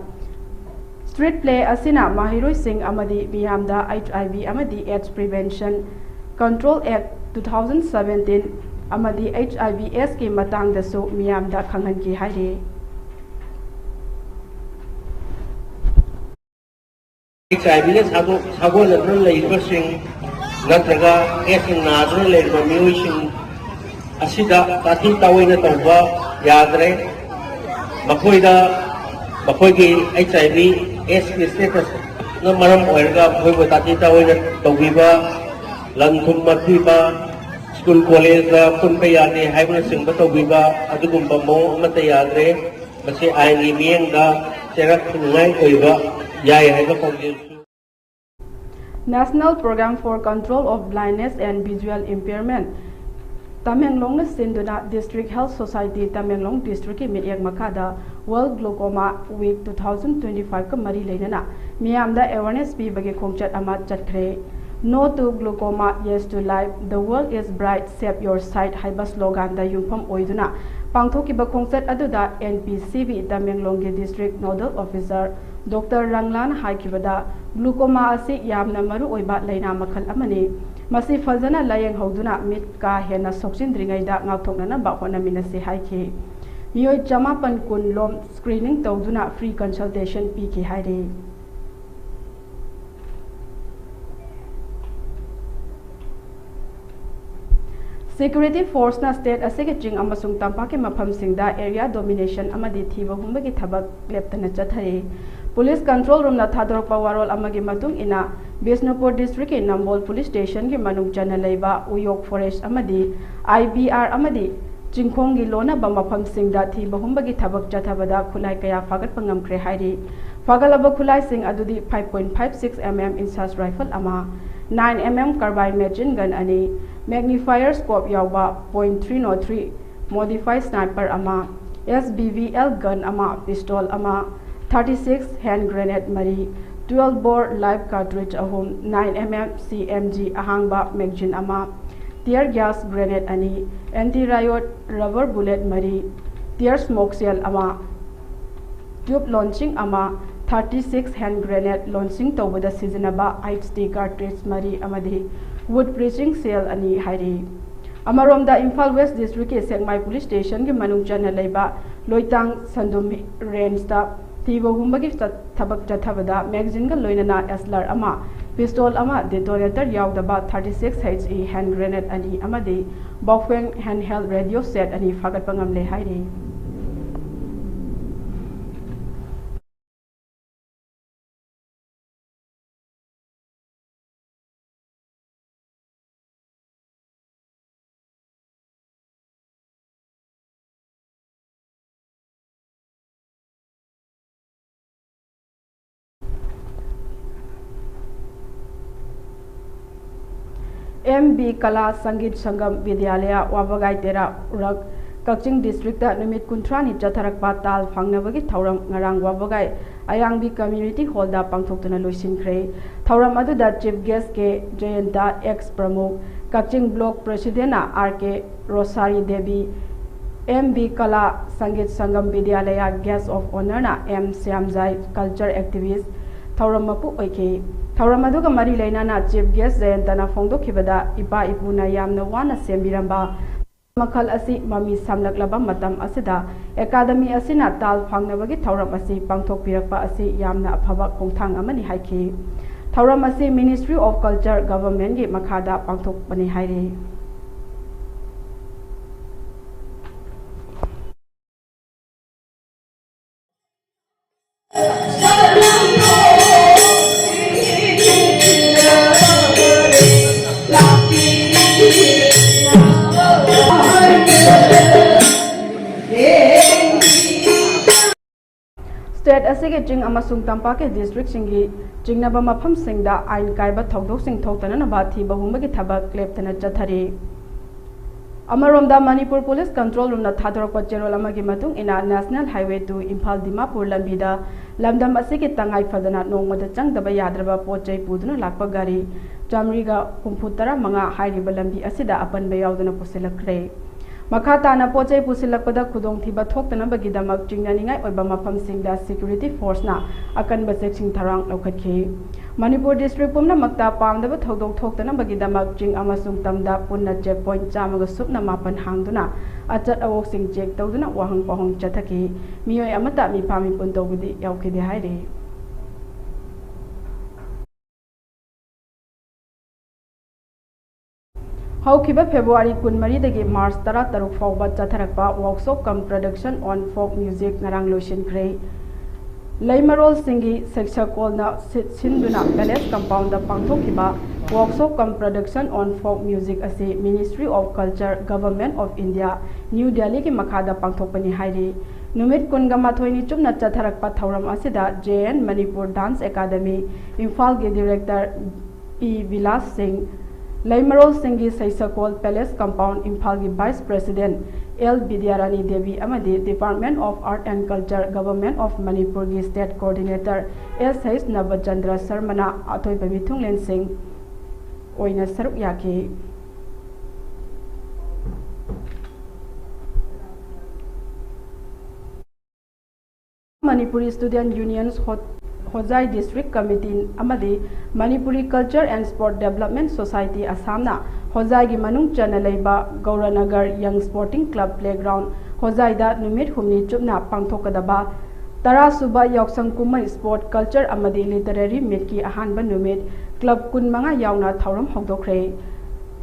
ꯁ꯭ꯇ꯭ꯔꯤꯠ ꯄ꯭ꯂꯦ ꯑꯁꯤꯅ ꯃꯍꯩꯔꯣꯏꯁꯤꯡ ꯑꯃꯗꯤ ꯃꯤꯌꯥꯝꯗ ꯑꯩꯆ ꯑꯥꯏ ꯚꯤ ꯑꯃꯗꯤ AIDS Prevention Control Act two thousand seventeen ꯑꯃꯗꯤ ꯑꯩꯆ ꯑꯥꯏ ꯚꯤ ꯑꯦꯗꯁꯀꯤ ꯃꯇꯥꯡꯗꯁꯨ ꯃꯤꯌꯥꯝꯗ ꯈꯪꯍꯟꯈꯤ ꯍꯥꯏꯔꯤ꯫ ꯑꯩꯆ ꯑꯥꯏ ꯚꯤꯅ ꯁꯥꯗꯣꯛ-, ꯁꯥꯒꯣꯟꯅꯗꯨꯅ ꯂꯩꯔꯤꯕꯁꯤꯡ ꯅꯠꯇ꯭ꯔꯒ ꯑꯦꯗꯁꯅ ꯅꯥꯗꯨꯅ ꯂꯩꯔꯤꯕ ꯃꯤꯑꯣꯏꯁꯤꯡ ꯑꯁꯤꯗ ꯇꯥꯊꯤ ꯇꯥꯑꯣꯏꯅ ꯇꯧꯕ ꯌꯥꯗ꯭ꯔꯦ꯫ ꯃꯈꯣꯏꯗ ꯃꯈꯣꯏꯒꯤ ꯑꯩꯆ ꯑꯥꯏ ꯚꯤ ꯑꯦꯗꯁꯀꯤ ꯁ꯭ꯇꯦꯇꯁꯅ ꯃꯔꯝ ꯑꯣꯏꯔꯒ ꯃꯈꯣꯏꯕꯨ ꯇꯥꯊꯤ ꯇꯥꯑꯣꯏꯅ ꯇꯧꯕꯤꯕ, ꯂꯟ ꯊꯨꯝ ꯃꯠꯄꯤꯕ, ꯁ꯭ꯀꯨꯜ ꯀꯣꯂꯦꯖꯇ ꯄꯨꯟꯕ ꯌꯥꯗꯦ ꯍꯥꯏꯕꯅꯆꯤꯡꯕ ꯇꯧꯕꯤꯕ, ꯑꯗꯨꯒꯨꯝꯕ ꯃꯑꯣꯡ ꯑꯃꯠꯇ ꯌꯥꯗ꯭ꯔꯦ꯫ ꯃꯁꯤ ꯑꯥꯏꯟꯒꯤ ꯃꯤꯠꯌꯦꯡꯗ ꯆꯩꯔꯛ ꯐꯨꯅꯤꯡꯉꯥꯏ ꯑꯣꯏꯕ ꯌꯥꯏ ꯍꯥꯏꯕ ꯄꯥꯎꯖꯦꯜꯁꯨ National Program for Control of Blindness and Visual Impairment, ꯇꯃꯦꯡꯂꯣꯡꯅ ꯁꯤꯟꯗꯨꯅ District Health Society ꯇꯃꯦꯡꯂꯣꯡ Districtꯀꯤ ꯃꯤꯠꯌꯦꯡ ꯃꯈꯥꯗ World Glaucoma Week two thousand twenty-fiveꯀ ꯃꯔꯤ ꯂꯩꯅꯅ ꯃꯤꯌꯥꯝꯗ awareness ꯄꯤꯕꯒꯤ ꯈꯣꯡꯆꯠ ꯑꯃ ꯆꯠꯈ꯭ꯔꯦ꯫ No to glaucoma, yes to life, the world is bright, save your sight ꯍꯥꯏꯕ sloganꯗ ꯌꯨꯝꯐꯝ ꯑꯣꯏꯗꯨꯅ ꯄꯥꯡꯊꯣꯛꯈꯤꯕ ꯈꯣꯡꯆꯠ ꯑꯗꯨꯗ N P C B ꯇꯃꯦꯡꯂꯣꯡꯒꯤ District Nodal Officer Doctor ꯔꯪꯂꯥꯅ ꯍꯥꯏꯈꯤꯕꯗ, glaucoma ꯑꯁꯤ ꯌꯥꯝꯅ ꯃꯔꯨ ꯑꯣꯏꯕ ꯂꯥꯏꯅꯥ ꯃꯈꯜ ꯑꯃꯅꯤ꯫ ꯃꯁꯤ ꯐꯖꯅ ꯂꯥꯌꯦꯡꯍꯧꯗꯨꯅ ꯃꯤꯠ ꯀꯥ ꯍꯦꯟꯅ ꯁꯣꯛꯆꯤꯟꯗ꯭ꯔꯤꯉꯩꯗ ꯉꯥꯛꯊꯣꯛꯅꯅꯕ ꯍꯣꯠꯅꯃꯤꯟꯅꯁꯤ ꯍꯥꯏꯈꯤ꯫ ꯃꯤꯑꯣꯏ ꯆꯃꯥꯄꯟ ꯀꯨꯟ ꯂꯣꯝ screening ꯇꯧꯗꯨꯅ free consultation ꯄꯤꯈꯤ ꯍꯥꯏꯔꯤ꯫ Security forceꯅ state ꯑꯁꯤꯒꯤ ꯆꯤꯡ ꯑꯃꯁꯨꯡ ꯇꯝꯄꯥꯛꯀꯤ ꯃꯐꯝꯁꯤꯡꯗ area domination ꯑꯃꯗꯤ ꯊꯤꯕ ꯍꯨꯝꯕꯒꯤ ꯊꯕꯛ ꯂꯦꯞꯇꯅ ꯆꯠꯊꯔꯤ꯫ Police control roomꯅ ꯊꯥꯗꯣꯔꯛꯄ ꯋꯥꯔꯣꯜ ꯑꯃꯒꯤ ꯃꯇꯨꯡ ꯏꯟꯅ, ꯕꯤꯁꯅꯨꯄꯨꯔ Districtꯀꯤ ꯅꯝꯕꯣꯜ Police Stationꯒꯤ ꯃꯅꯨꯡ ꯆꯟꯅ ꯂꯩꯕ ꯎꯌꯣꯛ forest ꯑꯃꯗꯤ I B R ꯑꯃꯗꯤ ꯆꯤꯡꯈꯣꯡꯒꯤ ꯂꯣꯟꯅꯕ ꯃꯐꯝꯁꯤꯡꯗ ꯊꯤꯕ ꯍꯨꯝꯕꯒꯤ ꯊꯕꯛ ꯆꯠꯊꯕꯗ ꯈꯨꯠꯂꯥꯏ ꯀꯌꯥ ꯐꯥꯒꯠꯄ ꯉꯝꯈ꯭ꯔꯦ ꯍꯥꯏꯔꯤ꯫ ꯐꯥꯒꯠꯂꯕ ꯈꯨꯠꯂꯥꯏꯁꯤꯡ ꯑꯗꯨꯗꯤ five point five six M M INSAS rifle ꯑꯃ, nine M M carbine machine gun ꯑꯅꯤ, magnifier scope ꯌꯥꯎꯕ point three oh three modified sniper ꯑꯃ, S B V L gun ꯑꯃ, pistol ꯑꯃ, thirty six hand grenade ꯃꯔꯤ, twelve bore live cartridge ꯑꯍꯨꯝ, nine M M C M G ꯑꯍꯥꯡꯕ magazine ꯑꯃ, tear gas grenade ꯑꯅꯤ, anti riot rubber bullet ꯃꯔꯤ, tear smoke shell ꯑꯃ, tube launching ꯑꯃ, thirty six hand grenade launching ꯇꯧꯕꯗ ꯁꯤꯖꯤꯟꯅꯕ H T cartridge ꯃꯔꯤ ꯑꯃꯗꯤ wood breaching shell ꯑꯅꯤ ꯍꯥꯏꯔꯤ꯫ ꯑꯃꯔꯣꯝꯗ, ꯏꯝꯐꯥꯜ West Districtꯀꯤ ꯁꯦꯛꯃꯥꯏ Police Stationꯒꯤ ꯃꯅꯨꯡ ꯆꯟꯅ ꯂꯩꯕ ꯂꯣꯏꯇꯥꯡ ꯁꯟꯗꯨꯝ rangeꯇ ꯊꯤꯕ ꯍꯨꯝꯕꯒꯤ ꯆꯠ-, ꯊꯕꯛ ꯆꯠꯊꯕꯗ magazineꯒ ꯂꯣꯏꯅꯅ S L R ꯑꯃ, pistol ꯑꯃ, detonator ꯌꯥꯎꯗꯕ thirty six H E hand grenade ꯑꯅꯤ ꯑꯃꯗꯤ Baofeng handheld radio set ꯑꯅꯤ ꯐꯥꯒꯠꯄ ꯉꯝꯂꯦ ꯍꯥꯏꯔꯤ꯫ ꯑꯦꯝ ꯕꯤ ꯀꯂꯥ ꯁꯪꯒꯤꯠ ꯁꯪꯒꯝ ꯕꯤꯗ꯭ꯌꯥꯂꯌ, ꯋꯥꯕꯒꯥꯏ ꯇꯦꯔꯥ ꯎꯔꯛ, ꯀꯛꯆꯤꯡ ꯗꯤꯁꯇ꯭ꯔꯤꯛꯇ ꯅꯨꯃꯤꯠ ꯀꯨꯟꯊ꯭ꯔꯥꯅꯤ ꯆꯠꯊꯔꯛꯄ ꯇꯥꯜ ꯐꯪꯅꯕꯒꯤ ꯊꯧꯔꯝ ꯉꯔꯥꯡ ꯋꯥꯕꯒꯥꯏ ꯑꯌꯥꯡꯕꯤ ꯀꯝꯃ꯭ꯌꯨꯅꯤꯇꯤ ꯍꯣꯜꯗ ꯄꯥꯡꯊꯣꯛꯇꯨꯅ ꯂꯣꯏꯁꯤꯟꯈ꯭ꯔꯦ꯫ ꯊꯧꯔꯝ ꯑꯗꯨꯗ ꯆꯤꯐ ꯒꯦꯁ ꯀꯦ ꯖꯌꯟꯇ, ꯑꯦꯛꯁ ꯄ꯭ꯔꯃꯨꯈ, ꯀꯛꯆꯤꯡ ꯕ꯭ꯂꯣꯛ ꯄ꯭ꯔꯦꯁꯤꯗꯦꯟꯅ ꯑꯥꯔ ꯀꯦ ꯔꯣꯁꯥꯔꯤ ꯗꯦꯕꯤ, ꯑꯦꯝ ꯕꯤ ꯀꯂꯥ ꯁꯪꯒꯤꯠ ꯁꯪꯒꯝ ꯕꯤꯗ꯭ꯌꯥꯂꯌ guest of ꯑꯣꯅꯔꯅ M Shyamjai, culture ꯑꯦꯛꯇꯤꯚꯤꯁ꯭ꯠ, ꯊꯧꯔꯝ ꯃꯄꯨ ꯑꯣꯏꯈꯤ꯫ ꯊꯧꯔꯝ ꯑꯗꯨꯒ ꯃꯔꯤ ꯂꯩꯅꯅ ꯆꯤꯐ ꯒꯦꯁ ꯖꯌꯟꯇꯅ ꯐꯣꯡꯗꯣꯛꯈꯤꯕꯗ, ꯏꯄꯥ ꯏꯄꯨꯅ ꯌꯥꯝꯅ ꯋꯥꯅ ꯁꯦꯝꯕꯤꯔꯝꯕ ꯃꯈꯜ ꯑꯁꯤ ꯃꯃꯤ ꯁꯥꯝꯂꯛꯂꯕ ꯃꯇꯝ ꯑꯁꯤꯗ ꯑꯦꯀꯥꯗꯃꯤ ꯑꯁꯤꯅ ꯇꯥꯜ ꯐꯪꯅꯕꯒꯤ ꯊꯧꯔꯝ ꯑꯁꯤ ꯄꯥꯡꯊꯣꯛꯄꯤꯔꯛꯄ ꯑꯁꯤ ꯌꯥꯝꯅ ꯑꯐꯕ ꯈꯣꯡꯊꯥꯡ ꯑꯃꯅꯤ ꯍꯥꯏꯈꯤ꯫ ꯊꯧꯔꯝ ꯑꯁꯤ Ministry of Culture, Governmentꯀꯤ ꯃꯈꯥꯗ ꯄꯥꯡꯊꯣꯛꯄꯅꯤ ꯍꯥꯏꯔꯤ꯫ ꯁ꯭ꯇꯦꯠ ꯑꯁꯤꯒꯤ ꯆꯤꯡ ꯑꯃꯁꯨꯡ ꯇꯝꯄꯥꯛꯀꯤ ꯗꯤꯁꯇ꯭ꯔꯤꯛꯁꯤꯡꯒꯤ ꯆꯤꯡꯅꯕ ꯃꯐꯝꯁꯤꯡꯗ ꯑꯥꯏꯟ ꯀꯥꯏꯕ ꯊꯧꯗꯣꯛꯁꯤꯡ ꯊꯣꯛꯇꯅꯅꯕ ꯊꯤꯕ ꯍꯨꯝꯕꯒꯤ ꯊꯕꯛ ꯂꯦꯞꯇꯅ ꯆꯠꯊꯔꯤ꯫ ꯑꯃꯔꯣꯝꯗ, ꯃꯅꯤꯄꯨꯔ ꯄꯨꯂꯤꯁ ꯀꯟꯇ꯭ꯔꯣꯜ ꯔꯨꯝꯅ ꯊꯥꯗꯣꯔꯛꯄ ꯆꯦꯔꯣꯜ ꯑꯃꯒꯤ ꯃꯇꯨꯡ ꯏꯟꯅ, National Highway two Imphal Dimapur ꯂꯝꯕꯤꯗ ꯂꯝꯗꯝ ꯑꯁꯤꯒꯤ ꯇꯉꯥꯏ ꯐꯗꯅ ꯅꯣꯡꯃꯗ ꯆꯪꯗꯕ ꯌꯥꯗ꯭ꯔꯕ ꯄꯣꯠ ꯆꯩ ꯄꯨꯗꯨꯅ ꯂꯥꯛꯄ ꯒꯥꯔꯤ ꯆꯥꯃꯔꯤꯒ ꯍꯨꯝꯐꯨ ꯇꯔꯥ ꯃꯉꯥ ꯍꯥꯏꯔꯤꯕ ꯂꯝꯕꯤ ꯑꯁꯤꯗ ꯑꯄꯟꯕ ꯌꯥꯎꯗꯅ ꯄꯨꯁꯤꯜꯂꯛꯈ꯭ꯔꯦ꯫ ꯃꯈꯥ ꯇꯥꯅ ꯄꯣꯠ ꯆꯩ ꯄꯨꯁꯤꯜꯂꯛꯄꯗ ꯈꯨꯗꯣꯡꯊꯤꯕ ꯊꯣꯛꯇꯅꯕꯒꯤꯗꯃꯛ ꯆꯤꯡꯅꯅꯤꯡꯉꯥꯏ ꯑꯣꯏꯕ ꯃꯐꯝꯁꯤꯡꯗ ꯁꯦꯀ꯭ꯌꯨꯔꯤꯇꯤ ꯐꯣꯔꯁꯅ ꯑꯀꯟꯕ ꯆꯦꯛꯁꯤꯟ ꯊꯧꯔꯥꯡ ꯂꯧꯈꯠꯈꯤ꯫ ꯃꯅꯤꯄꯨꯔ ꯗꯤꯁꯇ꯭ꯔꯤꯛ ꯄꯨꯝꯅꯃꯛꯇ ꯄꯥꯝꯗꯕ ꯊꯧꯗꯣꯛ ꯊꯣꯛꯇꯅꯕꯒꯤꯗꯃꯛ ꯆꯤꯡ ꯑꯃꯁꯨꯡ ꯇꯝꯗ ꯄꯨꯟꯅ ꯆꯦꯛ ꯄꯣꯏꯟꯠ ꯆꯥꯝꯃꯒ ꯁꯨꯞꯅ ꯃꯥꯄꯟ ꯍꯥꯡꯗꯨꯅ ꯑꯆꯠ ꯑꯋꯣꯛꯁꯤꯡ ꯆꯦꯛ ꯇꯧꯗꯨꯅ ꯋꯥꯍꯪ ꯄꯥꯎꯍꯪ ꯆꯠꯊꯈꯤ꯫ ꯃꯤꯑꯣꯏ ꯑꯃꯠꯇ ꯃꯤꯐꯥ ꯃꯤꯄꯨꯟ ꯇꯧꯕꯗꯤ ꯌꯥꯎꯈꯤꯗꯦ ꯍꯥꯏꯔꯤ꯫ ꯍꯧꯈꯤꯕ ꯐꯦꯕ꯭ꯔꯨꯋꯥꯔꯤ ꯀꯨꯟꯃꯔꯤꯗꯒꯤ ꯃꯥꯔꯆ ꯇꯔꯥꯇꯔꯨꯛ ꯐꯥꯎꯕ ꯆꯠꯊꯔꯛꯄ Workshop cum Production on Folk Music ꯉꯔꯥꯡ ꯂꯣꯏꯁꯤꯟꯈ꯭ꯔꯦ꯫ ꯂꯩꯃꯔꯣꯜꯁꯤꯡꯒꯤ ꯁꯩꯁꯛꯂꯣꯟꯅ ꯁꯤꯠ ꯁꯤꯟꯗꯨꯅ ꯄꯦꯂꯦꯁ ꯀꯝꯄꯥꯎꯟꯗ ꯄꯥꯡꯊꯣꯛꯈꯤꯕ Workshop cum Production on Folk Music ꯑꯁꯤ Ministry of Culture, Government of India, new ꯗꯦꯜꯂꯤꯒꯤ ꯃꯈꯥꯗ ꯄꯥꯡꯊꯣꯛꯄꯅꯤ ꯍꯥꯏꯔꯤ꯫ ꯅꯨꯃꯤꯠ ꯀꯨꯟꯒ ꯃꯥꯊꯣꯏꯅꯤ ꯆꯨꯞꯅ ꯆꯠꯊꯔꯛꯄ ꯊꯧꯔꯝ ꯑꯁꯤꯗ J N Manipur Dance Academy, ꯏꯝꯐꯥꯜꯒꯤ ꯗꯤꯔꯦꯛꯇꯔ ꯄꯤ ꯕꯤꯂꯥꯁ ꯁꯤꯡ, ꯂꯩꯃꯔꯣꯜꯁꯤꯡꯒꯤ ꯁꯩꯁꯛꯈꯣꯜ Palace Compound, ꯏꯝꯐꯥꯜꯒꯤ Vice President ꯑꯦꯜ ꯕꯤꯗ꯭ꯌꯥꯔꯥꯅꯤ ꯗꯦꯕꯤ ꯑꯃꯗꯤ Department of Art and Culture, Government of ꯃꯅꯤꯄꯨꯔꯒꯤ State Coordinator ꯑꯦꯁ ꯍꯩꯆ ꯅꯕꯆꯟꯗ꯭ꯔ ꯁꯔꯃꯅ ꯑꯊꯣꯏꯕ ꯃꯤꯊꯨꯡꯂꯦꯟꯁꯤꯡ ꯑꯣꯏꯅ ꯁꯔꯨꯛ ꯌꯥꯈꯤ꯫ Manipuri Student Unions, ꯍꯣ-, ꯍꯣꯖꯥꯏ District Committee ꯑꯃꯗꯤ Manipuri Culture and Sport Development Society ꯑꯁꯥꯝꯅ ꯍꯣꯖꯥꯏꯒꯤ ꯃꯅꯨꯡ ꯆꯟꯅ ꯂꯩꯕ ꯒꯧꯔꯅꯒꯔ Young Sporting Club Playground ꯍꯣꯖꯥꯏꯗ ꯅꯨꯃꯤꯠ ꯍꯨꯝꯅꯤ ꯆꯨꯞꯅ ꯄꯥꯡꯊꯣꯛꯀꯗꯕ ꯇꯔꯥ ꯁꯨꯕ ꯌꯥꯎꯁꯪ ꯀꯨꯝꯍꯩ Sport, Culture ꯑꯃꯗꯤ Literary Meetꯀꯤ ꯑꯍꯥꯟꯕ ꯅꯨꯃꯤꯠ club ꯀꯨꯟꯃꯉꯥ ꯌꯥꯎꯅ ꯊꯧꯔꯝ ꯍꯧꯗꯣꯛꯈ꯭ꯔꯦ꯫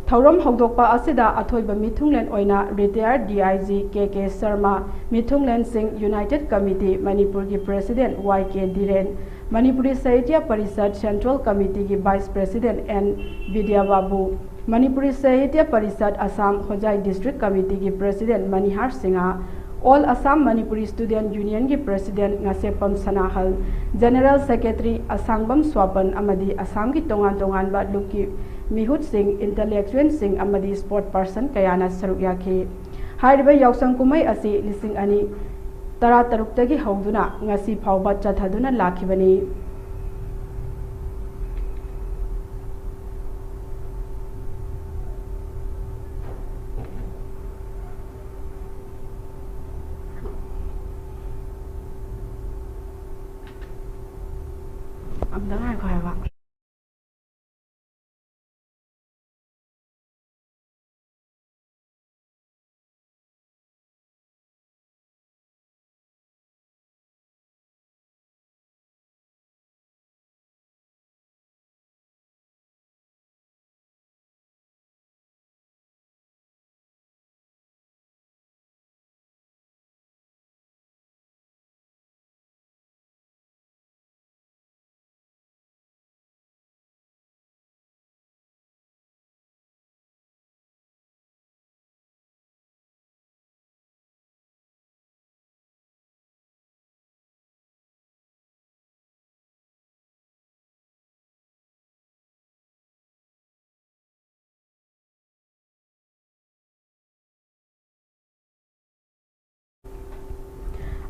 ꯊꯧꯔꯝ ꯍꯧꯗꯣꯛꯄ ꯑꯁꯤꯗ ꯑꯊꯣꯏꯕ ꯃꯤꯊꯨꯡꯂꯦꯟ ꯑꯣꯏꯅ retired D I G K K Sharma, ꯃꯤꯊꯨꯡꯂꯦꯟꯁꯤꯡ United Committee ꯃꯅꯤꯄꯨꯔꯒꯤ President Y K Dhiren, Manipuri Sahitya Parishad Central Committeeꯒꯤ Vice President N Bidya Babu, Manipuri Sahitya Parishad Assam Hojai District Committeeꯒꯤ President Manihar Singh, All Assam Manipuri Student Unionꯒꯤ President Ngasepam Sanahal, General Secretary Asangbam Swapan ꯑꯃꯗꯤ ꯑꯁꯥꯝꯒꯤ ꯇꯣꯉꯥꯟ ꯇꯣꯉꯥꯟꯕ ꯂꯨꯞꯀꯤ ꯃꯤꯍꯨꯠꯁꯤꯡ, intellectualꯁꯤꯡ ꯑꯃꯗꯤ sport person ꯀꯌꯥꯅ ꯁꯔꯨꯛ ꯌꯥꯈꯤ꯫ ꯍꯥꯏꯔꯤꯕ ꯌꯥꯎꯁꯪ ꯀꯨꯝꯍꯩ ꯑꯁꯤ ꯂꯤꯁꯤꯡ ꯑꯅꯤ ꯇꯔꯥꯇꯔꯨꯛꯇꯒꯤ ꯍꯧꯗꯨꯅ ꯉꯁꯤ ꯐꯥꯎꯕ ꯆꯠꯊꯗꯨꯅ ꯂꯥꯛꯈꯤꯕꯅꯤ꯫ ꯑꯝꯇ ꯉꯥꯏꯈꯣ ꯍꯥꯏꯕ꯫